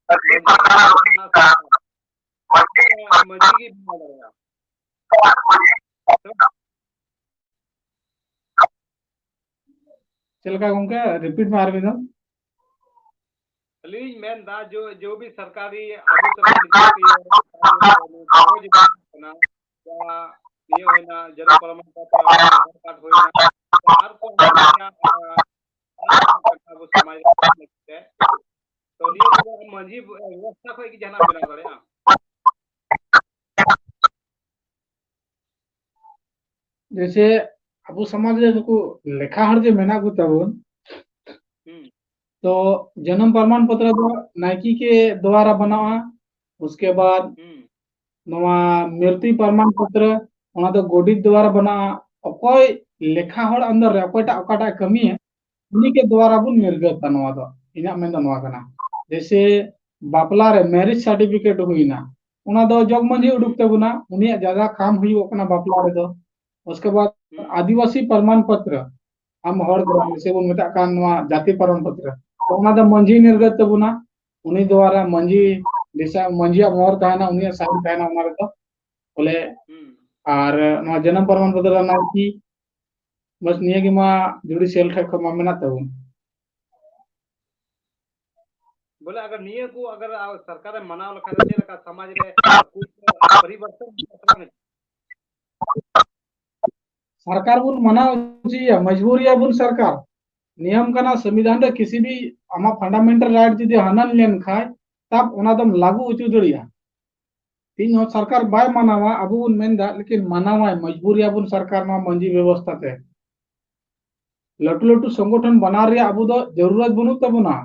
ᱢᱟᱹᱡᱷᱤ ᱯᱟᱨᱜᱟᱱᱟ ᱨᱩᱲᱤ, ᱟᱸ, ᱢᱟᱹᱡᱷᱤ ᱜᱮ ᱵᱮᱱᱟᱣ ᱫᱟᱲᱮᱭᱟᱜᱼᱟ᱾ ᱪᱮᱫ ᱞᱮᱠᱟ ᱜᱚᱝᱠᱮ? ᱨᱤᱯᱤᱴ ᱢᱮ ᱟᱨ ᱢᱤᱫ ᱫᱷᱟᱣ᱾ ᱟᱹᱞᱤᱧ ᱢᱮᱱᱫᱟ ᱡᱚ ᱡᱚ ᱵᱤ ᱥᱚᱨᱠᱟᱨᱤ ᱟᱵᱚ ᱛᱚᱨᱚᱯ ᱠᱷᱚᱱ ᱡᱟᱦᱟᱸ ᱠᱟᱜᱚᱡᱽ ᱵᱟᱝ ᱠᱟᱱᱟ, ᱡᱟ ᱱᱤᱭᱟᱹ ᱦᱩᱭᱱᱟ, ᱡᱚᱱᱢ ᱯᱨᱚᱢᱟᱱ ᱯᱚᱛᱨᱚ, ᱟᱫᱷᱟᱨ ᱠᱟᱨᱰ ᱦᱩᱭᱱᱟ, ᱟᱨ ᱠᱚ ᱦᱩᱭᱱᱟ, ᱟᱵᱚ ᱥᱚᱢᱟᱡᱽ ᱨᱮ ᱛᱚ ᱱᱤᱭᱟᱹ ᱠᱚᱫᱚ ᱢᱟᱹᱡᱷᱤ ᱵᱮᱵᱚᱥᱛᱷᱟ ᱠᱷᱚᱱ ᱜᱮ ᱡᱟᱦᱟᱱᱟᱜ ᱵᱮᱱᱟᱣ ᱫᱟᱲᱮᱭᱟᱜᱼᱟ᱾ ᱡᱮᱭᱥᱮ ᱟᱵᱚ ᱥᱚᱢᱟᱡᱽ ᱨᱮ ᱱᱩᱠᱩ ᱞᱮᱠᱷᱟ ᱦᱚᱲ ᱡᱮ ᱢᱮᱱᱟᱜ ᱠᱚ ᱛᱟᱵᱚᱱ, ᱦᱩᱸ᱾ ᱛᱚ ᱡᱚᱱᱚᱢ ᱯᱨᱚᱢᱟᱱ ᱯᱚᱛᱨᱚ ᱫᱚ ᱱᱟᱭᱠᱮ ᱠᱮ ᱫᱣᱟᱨᱟ ᱵᱮᱱᱟᱜᱼᱟ᱾ ᱩᱥᱠᱮ ᱵᱟᱫ ᱦᱩᱸ᱾ ᱱᱚᱣᱟ ᱢᱨᱤᱛᱭᱩ ᱯᱨᱚᱢᱟᱱ ᱯᱚᱛᱨᱚ, ᱚᱱᱟ ᱫᱚ ᱜᱚᱰᱮᱛ ᱫᱣᱟᱨᱟ ᱵᱮᱱᱟᱜᱼᱟ᱾ ᱚᱠᱚᱭ ᱞᱮᱠᱷᱟ ᱦᱚᱲ ᱟᱱᱫᱟᱨ ᱨᱮ ᱚᱠᱚᱭᱴᱟᱜ ᱚᱠᱟᱴᱟᱜ ᱮ ᱠᱟᱹᱢᱤᱭᱟ, ᱩᱱᱤ ᱜᱮ ᱫᱣᱟᱨᱟ ᱵᱚᱱ ᱱᱤᱨᱜᱟᱹᱛᱟ᱾ ᱱᱚᱣᱟ ᱫᱚ ᱤᱧᱟᱹᱜ ᱢᱮᱱ ᱫᱚ ᱱᱚᱣᱟ ᱠᱟᱱᱟ᱾ ᱡᱮᱭᱥᱮ ᱵᱟᱯᱞᱟ ᱨᱮ ᱢᱮᱨᱤᱡᱽ ᱥᱟᱨᱴᱤᱯᱷᱤᱠᱮᱴ ᱦᱩᱭᱱᱟ, ᱚᱱᱟ ᱫᱚ ᱡᱚᱜᱽ ᱢᱟᱹᱡᱷᱤ ᱩᱰᱩᱠ ᱛᱟᱵᱚᱱᱟ, ᱩᱱᱤᱭᱟᱜ ᱡᱟᱭᱜᱟ ᱠᱟᱢ ᱦᱩᱭᱩᱜ ᱠᱟᱱᱟ ᱵᱟᱯᱞᱟ ᱨᱮᱫᱚ᱾ ᱩᱥᱠᱮ ᱵᱟᱫ ᱦᱩᱸ᱾ ᱟᱹᱫᱤᱵᱟᱹᱥᱤ ᱯᱨᱚᱢᱟᱱ ᱯᱚᱛᱨᱚ, ᱟᱢ ᱦᱚᱲ ᱫᱚ ᱡᱮᱭᱥᱮ ᱵᱚᱱ ᱢᱮᱛᱟᱜ ᱠᱟᱱ ᱱᱚᱣᱟ ᱡᱟᱹᱛᱤ ᱯᱨᱚᱢᱟᱱ ᱯᱚᱛᱨᱚ, ᱛᱚ ᱚᱱᱟ ᱫᱚ ᱢᱟᱹᱡᱷᱤ ᱱᱤᱨᱜᱟᱹᱛ ᱛᱟᱵᱚᱱᱟ, ᱩᱱᱤ ᱫᱣᱟᱨᱟ ᱢᱟᱹᱡᱷᱤ ᱫᱤᱥᱟ-, ᱢᱟᱹᱡᱷᱤᱭᱟᱜ ᱢᱚᱦᱚᱨ ᱛᱟᱦᱮᱱᱟ, ᱩᱱᱤᱭᱟᱜ ᱥᱟᱭᱤᱱ ᱛᱟᱦᱮᱱᱟ ᱚᱱᱟ ᱨᱮᱫᱚ ᱵᱚᱞᱮ᱾ ᱦᱩᱸ᱾ ᱟᱨ ᱱᱚᱣᱟ ᱡᱚᱱᱚᱢ ᱯᱨᱚᱢᱟᱱ ᱯᱚᱛᱨᱚ ᱫᱚ ᱱᱟᱭᱠᱮ, ᱵᱟᱥ ᱱᱤᱭᱟᱹ ᱜᱮ ᱢᱟ ᱡᱩᱰᱤᱥᱤᱭᱟᱞ ᱴᱷᱮᱡ ᱠᱷᱚᱱ ᱢᱟ ᱢᱮᱱᱟᱜ ᱛᱟᱵᱚᱱ᱾ ᱵᱚᱞᱮ ᱟᱜᱟᱨ ᱱᱤᱭᱟᱹ ᱠᱚ ᱟᱜᱟᱨ, ᱟ, ᱥᱚᱨᱠᱟᱨᱮ ᱢᱟᱱᱟᱣ ᱞᱮᱠᱷᱟᱱ ᱫᱚ ᱪᱮᱫ ᱞᱮᱠᱟ ᱥᱚᱢᱟᱡᱽ ᱨᱮ ᱠᱩᱪ, ᱟ, ᱯᱚᱨᱤᱵᱚᱨᱛᱚᱱ ᱦᱤᱡᱩᱜᱼᱟ? ᱥᱚᱨᱠᱟᱨ ᱵᱚᱱ ᱢᱟᱱᱟᱣ ᱦᱚᱪᱚᱭᱮᱭᱟ, ᱢᱚᱡᱽᱵᱩᱨᱤᱭᱟ ᱵᱚᱱ ᱥᱚᱨᱠᱟᱨ᱾ ᱱᱤᱭᱚᱢ ᱠᱟᱱᱟ ᱥᱚᱝᱵᱤᱫᱷᱟᱱ ᱨᱮ ᱠᱤᱥᱤ ᱵᱷᱤ ᱟᱢᱟᱜ ᱯᱷᱟᱱᱰᱟᱢᱮᱱᱴᱟᱞ ᱨᱟᱭᱤᱴ ᱡᱩᱫᱤ ᱦᱟᱱᱟᱱ ᱞᱮᱱᱠᱷᱟᱱ ᱛᱟᱵ ᱚᱱᱟ ᱫᱚᱢ ᱞᱟᱜᱩ ᱦᱚᱪᱚ ᱫᱟᱲᱮᱭᱟᱜᱼᱟ᱾ ᱛᱤᱦᱤᱧ ᱦᱚᱸ ᱥᱚᱨᱠᱟᱨ ᱵᱟᱭ ᱢᱟᱱᱟᱣᱟ, ᱟᱵᱚ ᱵᱚᱱ ᱢᱮᱱᱫᱟ, ᱞᱮᱠᱤᱱ ᱢᱟᱱᱟᱣᱟᱭ, ᱢᱚᱡᱽᱵᱩᱨᱤᱭᱟ ᱵᱚᱱ ᱥᱚᱨᱠᱟᱨ ᱱᱚᱣᱟ ᱢᱟᱹᱡᱷᱤ ᱵᱮᱵᱚᱥᱛᱷᱟ ᱛᱮ᱾ ᱞᱟᱹᱴᱩ ᱞᱟᱹᱴᱩ ᱥᱚᱝᱜᱚᱴᱷᱚᱱ ᱵᱟᱱᱟᱣ ᱨᱮᱭᱟᱜ ᱟᱵᱚ ᱫᱚ ᱡᱟᱹᱨᱩᱨᱟᱛ ᱵᱟᱹᱱᱩᱜ ᱛᱟᱵᱚᱱᱟ᱾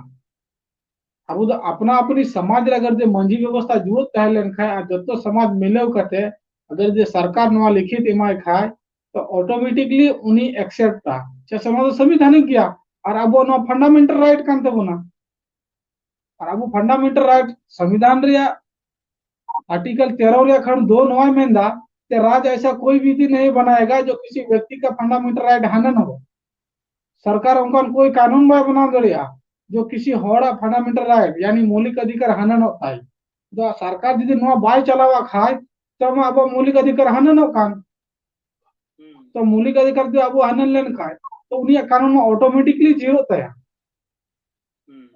ᱟᱵᱚ ᱫᱚ ᱟᱯᱱᱟ ᱟᱯᱱᱤ ᱥᱚᱢᱟᱡᱽ ᱨᱮ ᱟᱜᱟᱨ ᱡᱮ ᱢᱟᱹᱡᱷᱤ ᱵᱮᱵᱚᱥᱛᱷᱟ ᱡᱩᱣᱟᱹᱫ ᱛᱟᱦᱮᱸ ᱞᱮᱱᱠᱷᱟᱱ ᱟᱨ ᱡᱚᱛᱚ ᱥᱚᱢᱟᱡᱽ ᱢᱤᱞᱟᱹᱣ ᱠᱟᱛᱮ ᱟᱜᱟᱨ ᱡᱮ ᱥᱚᱨᱠᱟᱨ ᱱᱚᱣᱟ ᱞᱤᱠᱷᱤᱛ ᱮᱢᱟᱭ ᱠᱷᱟᱡ ᱛᱚ automatically ᱩᱱᱤ accept ᱟ᱾ ᱪᱮᱫᱟᱜ ᱥᱮ ᱱᱚᱣᱟ ᱫᱚ ᱥᱚᱝᱵᱤᱫᱷᱟᱱᱤᱠ ᱜᱮᱭᱟ ᱟᱨ ᱟᱵᱚ ᱱᱚᱣᱟ ᱯᱷᱟᱱᱰᱟᱢᱮᱱᱴᱟᱞ ᱨᱟᱭᱤᱴ ᱠᱟᱱ ᱛᱟᱵᱚᱱᱟ᱾ ᱟᱨ ᱟᱵᱚ ᱯᱷᱟᱱᱰᱟᱢᱮᱱᱴᱟᱞ ᱨᱟᱭᱤᱴ ᱥᱚᱝᱵᱤᱫᱷᱟᱱ ᱨᱮᱭᱟᱜ ᱟᱨᱴᱤᱠᱮᱞ ᱛᱮᱨᱚ ᱨᱮᱭᱟᱜ ᱠᱷᱟᱱ ᱫᱚ ᱱᱚᱣᱟᱭ ᱢᱮᱱᱫᱟ ᱡᱮ ᱨᱟᱡᱽ ᱮᱥᱟ ᱠᱳᱭ ᱵᱤᱫᱷᱤ ᱱᱟᱦᱤᱸ ᱵᱟᱱᱟᱭᱮᱜᱟ ᱡᱚ ᱠᱤᱥᱤ ᱵᱮᱠᱛᱤ ᱠᱟ ᱯᱷᱟᱱᱰᱟᱢᱮᱱᱴᱟᱞ ᱨᱟᱭᱤᱴ ᱦᱟᱱᱮᱱ ᱦᱚ᱾ ᱥᱚᱨᱠᱟᱨ ᱚᱱᱠᱟᱱ ᱠᱳᱭ ᱠᱟᱱᱩᱱ ᱵᱟᱭ ᱵᱮᱱᱟᱣ ᱫᱟᱲᱮᱭᱟᱜᱼᱟ ᱡᱚ ᱠᱤᱥᱤ ᱦᱚᱲᱟᱜ ᱯᱷᱟᱱᱰᱟᱢᱮᱱᱴᱟᱞ ᱨᱟᱭᱤᱴ ᱭᱟᱱᱤ ᱢᱳᱣᱞᱤᱠ ᱚᱫᱷᱤᱠᱟᱨ ᱦᱟᱱᱮᱱᱚᱜ ᱛᱟᱭ᱾ ᱫᱚ ᱥᱚᱨᱠᱟᱨ ᱡᱩᱫᱤ ᱱᱚᱣᱟ ᱵᱟᱭ ᱪᱟᱞᱟᱣᱟ ᱠᱷᱟᱡ ᱛᱚ ᱢᱟ ᱟᱵᱚ ᱢᱳᱣᱞᱤᱠ ᱚᱫᱷᱤᱠᱟᱨ ᱦᱟᱱᱮᱱᱚᱜ ᱠᱟᱱ᱾ ᱦᱩᱸ᱾ ᱛᱚ ᱢᱳᱣᱞᱤᱠ ᱚᱫᱷᱤᱠᱟᱨ ᱡᱩᱫᱤ ᱟᱵᱚ ᱦᱟᱱᱮᱱ ᱞᱮᱱᱠᱷᱟᱡ ᱛᱚ ᱩᱱᱤᱭᱟᱜ ᱠᱟᱱᱩᱱ ᱢᱟ automatically ᱡᱤᱨᱚᱜ ᱛᱟᱭᱟ᱾ ᱦᱩᱸ᱾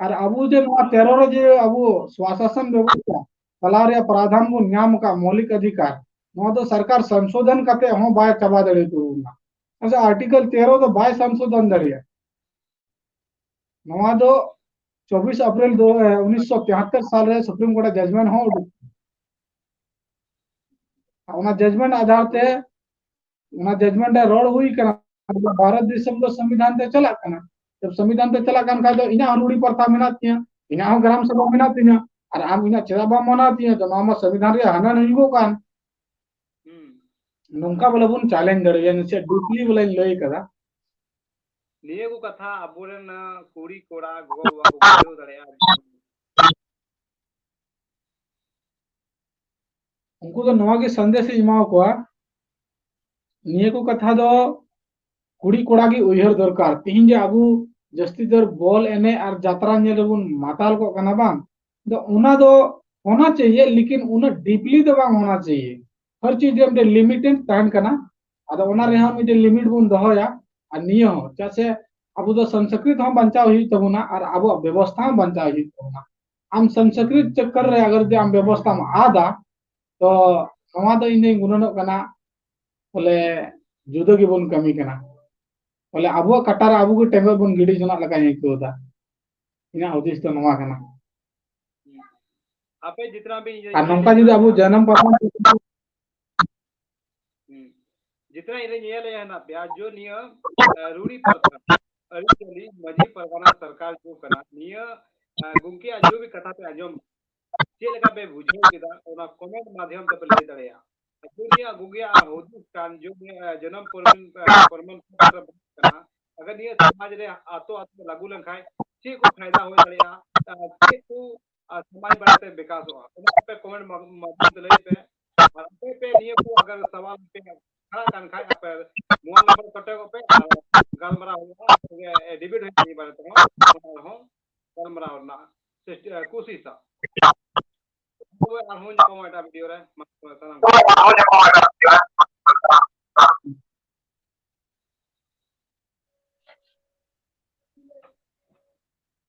ᱟᱨ ᱟᱵᱚ ᱡᱮ ᱱᱚᱣᱟ ᱛᱮᱨᱚ ᱨᱮ ᱡᱮ ᱟᱵᱚ ᱥᱣᱟᱥᱟᱥᱚᱱ ᱵᱮᱵᱚᱥᱛᱷᱟ ᱪᱟᱞᱟᱣ ᱨᱮᱭᱟᱜ ᱯᱨᱟᱫᱷᱟᱱ ᱵᱚᱱ ᱧᱟᱢ ᱟᱠᱟᱫ ᱢᱳᱣᱞᱤᱠ ᱚᱫᱷᱤᱠᱟᱨ, ᱱᱚᱣᱟ ᱫᱚ ᱥᱚᱨᱠᱟᱨ ᱥᱚᱝᱥᱳᱫᱷᱚᱱ ᱠᱟᱛᱮ ᱦᱚᱸ ᱵᱟᱭ ᱪᱟᱵᱟ ᱫᱟᱲᱮ ᱟᱠᱚ ᱵᱚᱱᱟ᱾ ᱟᱪᱪᱷᱟ, ᱟᱨᱴᱤᱠᱮᱞ ᱛᱮᱨᱚ ᱫᱚ ᱵᱟᱭ ᱥᱚᱝᱥᱳᱫᱷᱚᱱ ᱫᱟᱲᱮᱭᱟᱜᱼᱟ᱾ ᱱᱚᱣᱟ ᱫᱚ ᱪᱚᱵᱵᱤᱥ ᱟᱯᱨᱤᱞ ᱫᱚ, ᱮ, ᱩᱱᱤᱥᱥᱚ ᱛᱮᱦᱟᱛᱛᱚᱨ ᱥᱟᱞ ᱨᱮ ᱥᱩᱯᱨᱤᱢ ᱠᱳᱨᱴ ᱡᱟᱡᱢᱮᱱᱴ ᱦᱚᱸ ᱩᱰᱩᱠ᱾ ᱚᱱᱟ ᱡᱟᱡᱢᱮᱱᱴ ᱟᱫᱷᱟᱨ ᱛᱮ, ᱚᱱᱟ ᱡᱟᱡᱢᱮᱱᱴ ᱨᱮ ᱨᱚᱲ ᱦᱩᱭ ᱠᱟᱱᱟ, ᱵᱷᱟᱨᱚᱛ ᱫᱤᱥᱚᱢ ᱫᱚ ᱥᱚᱝᱵᱤᱫᱷᱟᱱ ᱛᱮ ᱪᱟᱞᱟᱜ ᱠᱟᱱᱟ᱾ ᱡᱚᱵ ᱥᱚᱝᱵᱤᱫᱷᱟᱱ ᱛᱮ ᱪᱟᱞᱟᱜ ᱠᱟᱱ ᱠᱷᱟᱡ ᱫᱚ ᱤᱧᱟᱹᱜ ᱦᱚᱸ ᱨᱩᱲᱤ ᱯᱨᱚᱛᱷᱟ ᱢᱮᱱᱟᱜ ᱛᱤᱧᱟ, ᱤᱧᱟᱹᱜ ᱦᱚᱸ ᱜᱨᱟᱢ ᱥᱚᱵᱷᱟ ᱢᱮᱱᱟᱜ ᱛᱤᱧᱟ, ᱟᱨ ᱟᱢ ᱤᱧᱟᱹᱜ ᱪᱮᱫᱟᱜ ᱵᱟᱢ ᱢᱟᱱᱟᱣ ᱛᱤᱧᱟ? ᱛᱚ ᱱᱚᱣᱟ ᱢᱟ ᱥᱚᱝᱵᱤᱫᱷᱟᱱ ᱨᱮᱭᱟᱜ ᱦᱟᱱᱟ ᱦᱩᱭᱩᱜᱚᱜ ᱠᱟᱱ᱾ ᱦᱩᱸ᱾ ᱱᱚᱝᱠᱟ ᱵᱚᱞᱮ ᱵᱚᱱ ᱪᱮᱞᱮᱧᱡᱽ ᱫᱟᱲᱮᱭᱟᱜᱼᱟ, ᱥᱮ ᱰᱤᱯᱞᱤ ᱵᱚᱞᱮᱧ ᱞᱟᱹᱭ ᱠᱟᱫᱟ᱾ ᱱᱤᱭᱟᱹ ᱠᱚ ᱠᱟᱛᱷᱟ ᱟᱵᱚᱨᱮᱱ, ᱟ, ᱠᱩᱲᱤ ᱠᱚᱲᱟ ᱜᱚᱜᱚ ᱵᱟᱵᱟ ᱠᱚ ᱵᱩᱡᱷᱟᱹᱣ ᱫᱟᱲᱮᱭᱟᱜᱼᱟ᱾ ᱩᱱᱠᱩ ᱫᱚ ᱱᱚᱣᱟ ᱜᱮ ᱥᱟᱸᱫᱮᱥ ᱤᱧ ᱮᱢᱟ ᱠᱚᱣᱟ, ᱱᱤᱭᱟᱹ ᱠᱚ ᱠᱟᱛᱷᱟ ᱫᱚ ᱠᱩᱲᱤ ᱠᱚᱲᱟ ᱜᱮ ᱩᱭᱦᱟᱹᱨ ᱫᱚᱨᱠᱟᱨ᱾ ᱛᱤᱦᱤᱧ ᱡᱮ ᱟᱵᱚ ᱡᱟᱹᱥᱛᱤ ᱫᱚᱨ ᱵᱚᱞ ᱮᱱᱮᱡ ᱟᱨ ᱡᱟᱛᱨᱟ ᱧᱮᱞ ᱨᱮᱵᱚᱱ ᱢᱟᱛᱟᱞ ᱠᱚᱜ ᱠᱟᱱᱟ ᱵᱟᱝ, ᱫᱚ ᱚᱱᱟ ᱫᱚ ᱦᱳᱱᱟ ᱪᱟᱦᱤᱭᱮ, ᱞᱮᱠᱤᱱ ᱩᱱᱟᱹᱜ ᱰᱤᱯᱞᱤ ᱫᱚ ᱵᱟᱝ ᱦᱳᱱᱟ ᱪᱟᱦᱤᱭᱮ᱾ ᱦᱟᱨ ᱪᱤᱡᱽ ᱨᱮ ᱢᱤᱫᱴᱮᱱ ᱞᱤᱢᱤᱴᱮᱰ ᱛᱟᱦᱮᱱ ᱠᱟᱱᱟ, ᱟᱫᱚ ᱚᱱᱟ ᱨᱮᱦᱚᱸ ᱢᱤᱫᱴᱮᱱ ᱞᱤᱢᱤᱴ ᱵᱚᱱ ᱫᱚᱦᱚᱭᱟ᱾ ᱟᱨ ᱱᱤᱭᱟᱹ ᱦᱚᱸ ᱪᱮᱫᱟᱜ ᱥᱮ ᱟᱵᱚ ᱫᱚ ᱥᱚᱝᱥᱠᱨᱤᱛ ᱦᱚᱸ ᱵᱟᱧᱪᱟᱣ ᱦᱩᱭᱩᱜ ᱛᱟᱵᱚᱱᱟ ᱟᱨ ᱟᱵᱚᱣᱟᱜ ᱵᱮᱵᱚᱥᱛᱷᱟ ᱦᱚᱸ ᱵᱟᱧᱪᱟᱣ ᱦᱩᱭᱩᱜ ᱛᱟᱵᱚᱱᱟ᱾ ᱟᱢ ᱥᱚᱝᱥᱠᱨᱤᱛ ᱪᱚᱠᱠᱚᱨ ᱨᱮ ᱟᱜᱟᱨ ᱡᱩᱫᱤ ᱟᱢ ᱵᱮᱵᱚᱥᱛᱷᱟᱢ ᱟᱫᱟ, ᱛᱚ ᱱᱚᱣᱟ ᱫᱚ ᱤᱧ ᱫᱚᱧ ᱜᱩᱱᱟᱹᱱᱚᱜ ᱠᱟᱱᱟ, ᱵᱚᱞᱮ ᱡᱩᱫᱟᱹ ᱜᱮᱵᱚᱱ ᱠᱟᱹᱢᱤ ᱠᱟᱱᱟ᱾ ᱵᱚᱞᱮ ᱟᱵᱚᱣᱟᱜ ᱠᱟᱴᱟ ᱨᱮ ᱟᱵᱚ ᱜᱮ ᱴᱮᱸᱜᱚᱡ ᱵᱚᱱ ᱜᱤᱰᱤ ᱡᱚᱱᱟᱜ ᱞᱮᱠᱟᱧ ᱟᱹᱭᱠᱟᱹᱣ ᱮᱫᱟ, ᱤᱧᱟᱹᱜ ᱦᱩᱫᱤᱥ ᱫᱚ ᱱᱚᱣᱟ ᱠᱟᱱᱟ᱾ ᱟᱯᱮ ᱡᱤᱛᱱᱟ ᱵᱤᱱ ᱟᱨ ᱱᱚᱝᱠᱟ ᱡᱩᱫᱤ ᱟᱵᱚ ᱡᱟᱱᱟᱢ ᱯᱟᱨᱢᱟᱱ ᱦᱩᱸ᱾ ᱡᱤᱛᱱᱟ ᱤᱧ ᱧᱮᱞᱮᱫᱼᱟ ᱦᱮᱱᱟᱜ ᱯᱮᱭᱟ, ᱡᱚ ᱱᱤᱭᱟᱹ, ᱮ, ᱨᱩᱲᱤ ᱯᱨᱚᱛᱷᱟ, ᱟᱹᱨᱤᱪᱟᱹᱞᱤ, ᱢᱟᱹᱡᱷᱤ ᱯᱟᱨᱜᱟᱱᱟ ᱥᱚᱨᱠᱟᱨ ᱡᱚ ᱠᱟᱱᱟ, ᱱᱤᱭᱟᱹ, ᱮ, ᱜᱚᱢᱠᱮᱭᱟᱜ ᱡᱚ ᱜᱮ ᱠᱟᱛᱷᱟ ᱯᱮ ᱟᱸᱡᱚᱢ, ᱪᱮᱫ ᱞᱮᱠᱟ ᱯᱮ ᱵᱩᱡᱷᱟᱹᱣ ᱠᱮᱫᱟ, ᱚᱱᱟ ᱠᱚᱢᱮᱱᱴ ᱢᱟᱫᱷᱭᱚᱢ ᱛᱮᱯᱮ ᱞᱟᱹᱭ ᱫᱟᱲᱮᱭᱟᱜᱼᱟ᱾ ᱟᱹᱛᱩ ᱨᱮᱭᱟᱜ ᱜᱚᱢᱠᱮᱭᱟᱜ ᱦᱩᱫᱤᱥ ᱠᱟᱱ ᱡᱚ, ᱮ, ᱡᱚᱱᱚᱢ ᱯᱚᱨᱢᱟᱱ, ᱮ, ᱯᱚᱨᱢᱟᱱ ᱯᱚᱛᱨᱚ ᱠᱟᱱᱟ, ᱟᱜᱟᱨ ᱱᱤᱭᱟᱹ ᱥᱚᱢᱟᱡᱽ ᱨᱮ ᱟᱛᱳ ᱟᱛᱳ ᱞᱟᱹᱜᱩ ᱞᱮᱱᱠᱷᱟᱱ ᱪᱮᱫ ᱠᱚ ᱯᱷᱟᱭᱫᱟ ᱦᱩᱭ ᱫᱟᱲᱮᱭᱟᱜᱼᱟ, ᱟᱨ ᱪᱮᱫ ᱠᱚ, ᱟᱨ ᱥᱚᱢᱟᱡᱽ ᱵᱟᱨᱮᱛᱮ ᱵᱤᱠᱟᱥᱚᱜᱼᱟ, ᱚᱱᱟ ᱟᱯᱮ ᱠᱚᱢᱮᱱᱴ ᱢᱟ-, ᱢᱟᱫᱷᱭᱚᱢ ᱛᱮ ᱞᱟᱹᱭ ᱯᱮ᱾ ᱟᱨ ᱟᱯᱮ ᱯᱮ ᱱᱤᱭᱟᱹ ᱠᱚ ᱟᱜᱟᱨ ᱥᱟᱣᱟᱞ ᱯᱮ ᱠᱷᱟᱲᱟᱜ ᱠᱟᱱ ᱠᱷᱟᱡ, ᱟᱯᱮ ᱢᱳᱵᱟᱭᱤᱞ ᱱᱟᱢᱵᱟᱨ ᱠᱚᱱᱴᱟᱠᱴ ᱯᱮ ᱟᱨ ᱜᱟᱞᱢᱟᱨᱟᱣ ᱦᱩᱭᱩᱜᱼᱟ, ᱛᱚᱵᱮ ᱰᱤᱵᱮᱴ ᱦᱩᱭᱩᱜᱼᱟ ᱱᱤᱭᱟᱹ ᱵᱟᱨᱮ ᱛᱮᱦᱚᱸ, ᱚᱱᱟ ᱨᱮᱦᱚᱸ ᱜᱟᱞᱢᱟᱨᱟᱣ ᱨᱮᱱᱟᱜ ᱪᱮᱥᱴᱟ, ᱠᱩᱥᱤᱥᱟ᱾ ᱛᱚᱵᱮ ᱟᱨᱦᱚᱸ ᱧᱟᱯᱟᱢᱟ ᱮᱴᱟᱜ ᱵᱷᱤᱰᱤᱭᱳ ᱨᱮ᱾ ᱢᱟ ᱛᱚᱵᱮ ᱥᱟᱱᱟᱢ ᱠᱚ᱾